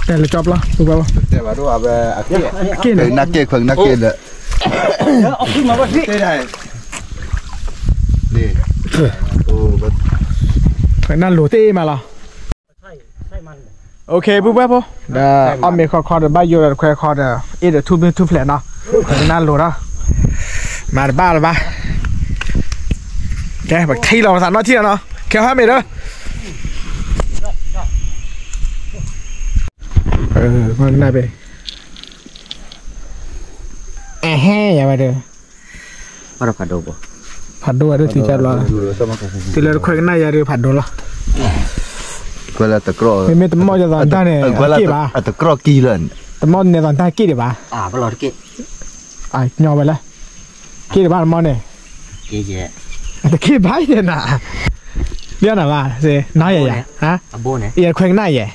တဲလၢကၠီပျီ ပူၤဘၣ်လီၤ, တဲဘၣ်ဒိၣ်အဝဲအက့ၢ်, က့ၢ်န့ၣ် နၢ်က့ၢ်ခွဲးနၢ်က့ၢ်လၢ, နၢ်လိၤတ့ၢ်မးလီၤ. အိၣ်ခ့ ပူၤဘၣ်ဖိ, ဒီးအီၣ်မ့ၤခီခီဒီး ဘၣ်ယိၣ်ဒီးတခွဲခီဒီး အ့ၣ်ဒီးထူၣ်မ့ၢ်ထူၣ်ဖျဲးနီၤ, နၢ်လိၤဒီး, မၤတဘၣ်လၢၤဘၣ်, ကဲ ပထံၣ်လီၤပသးနီၣ်ထံၣ်လီၤနီၤ, ခဲဟီၣ်မ့ၤဒီး ကနၣ်ဘ့ၣ်, အဟဲယၤဝဲဒီး, ဖးဒိၣ်, ဖးဒိၣ်ဝဲဒၣ်ထံကဘျီ, တုၤလၢတခွဲကနၣ်ယၤဒီးဖးဒိၣ်လီၤ, မ့မ့ၢ်တမီၢ်ယသးတၢ်န့ၣ် အက့ၢ်ဘၣ်, တမီၢ်နဲသးတၢ်က့ၢ်ဒံးဘၣ်, ညီဝဲလဲၣ်, က့ၢ်ဒံးဘၣ်တမီၢ်န့ၣ်, တက့ၢ်ဘၣ်ယဲနၤ, ဒ်နၤဘၣ်, နၤယဲယၤ, ယခွဲကနၣ်ယဲ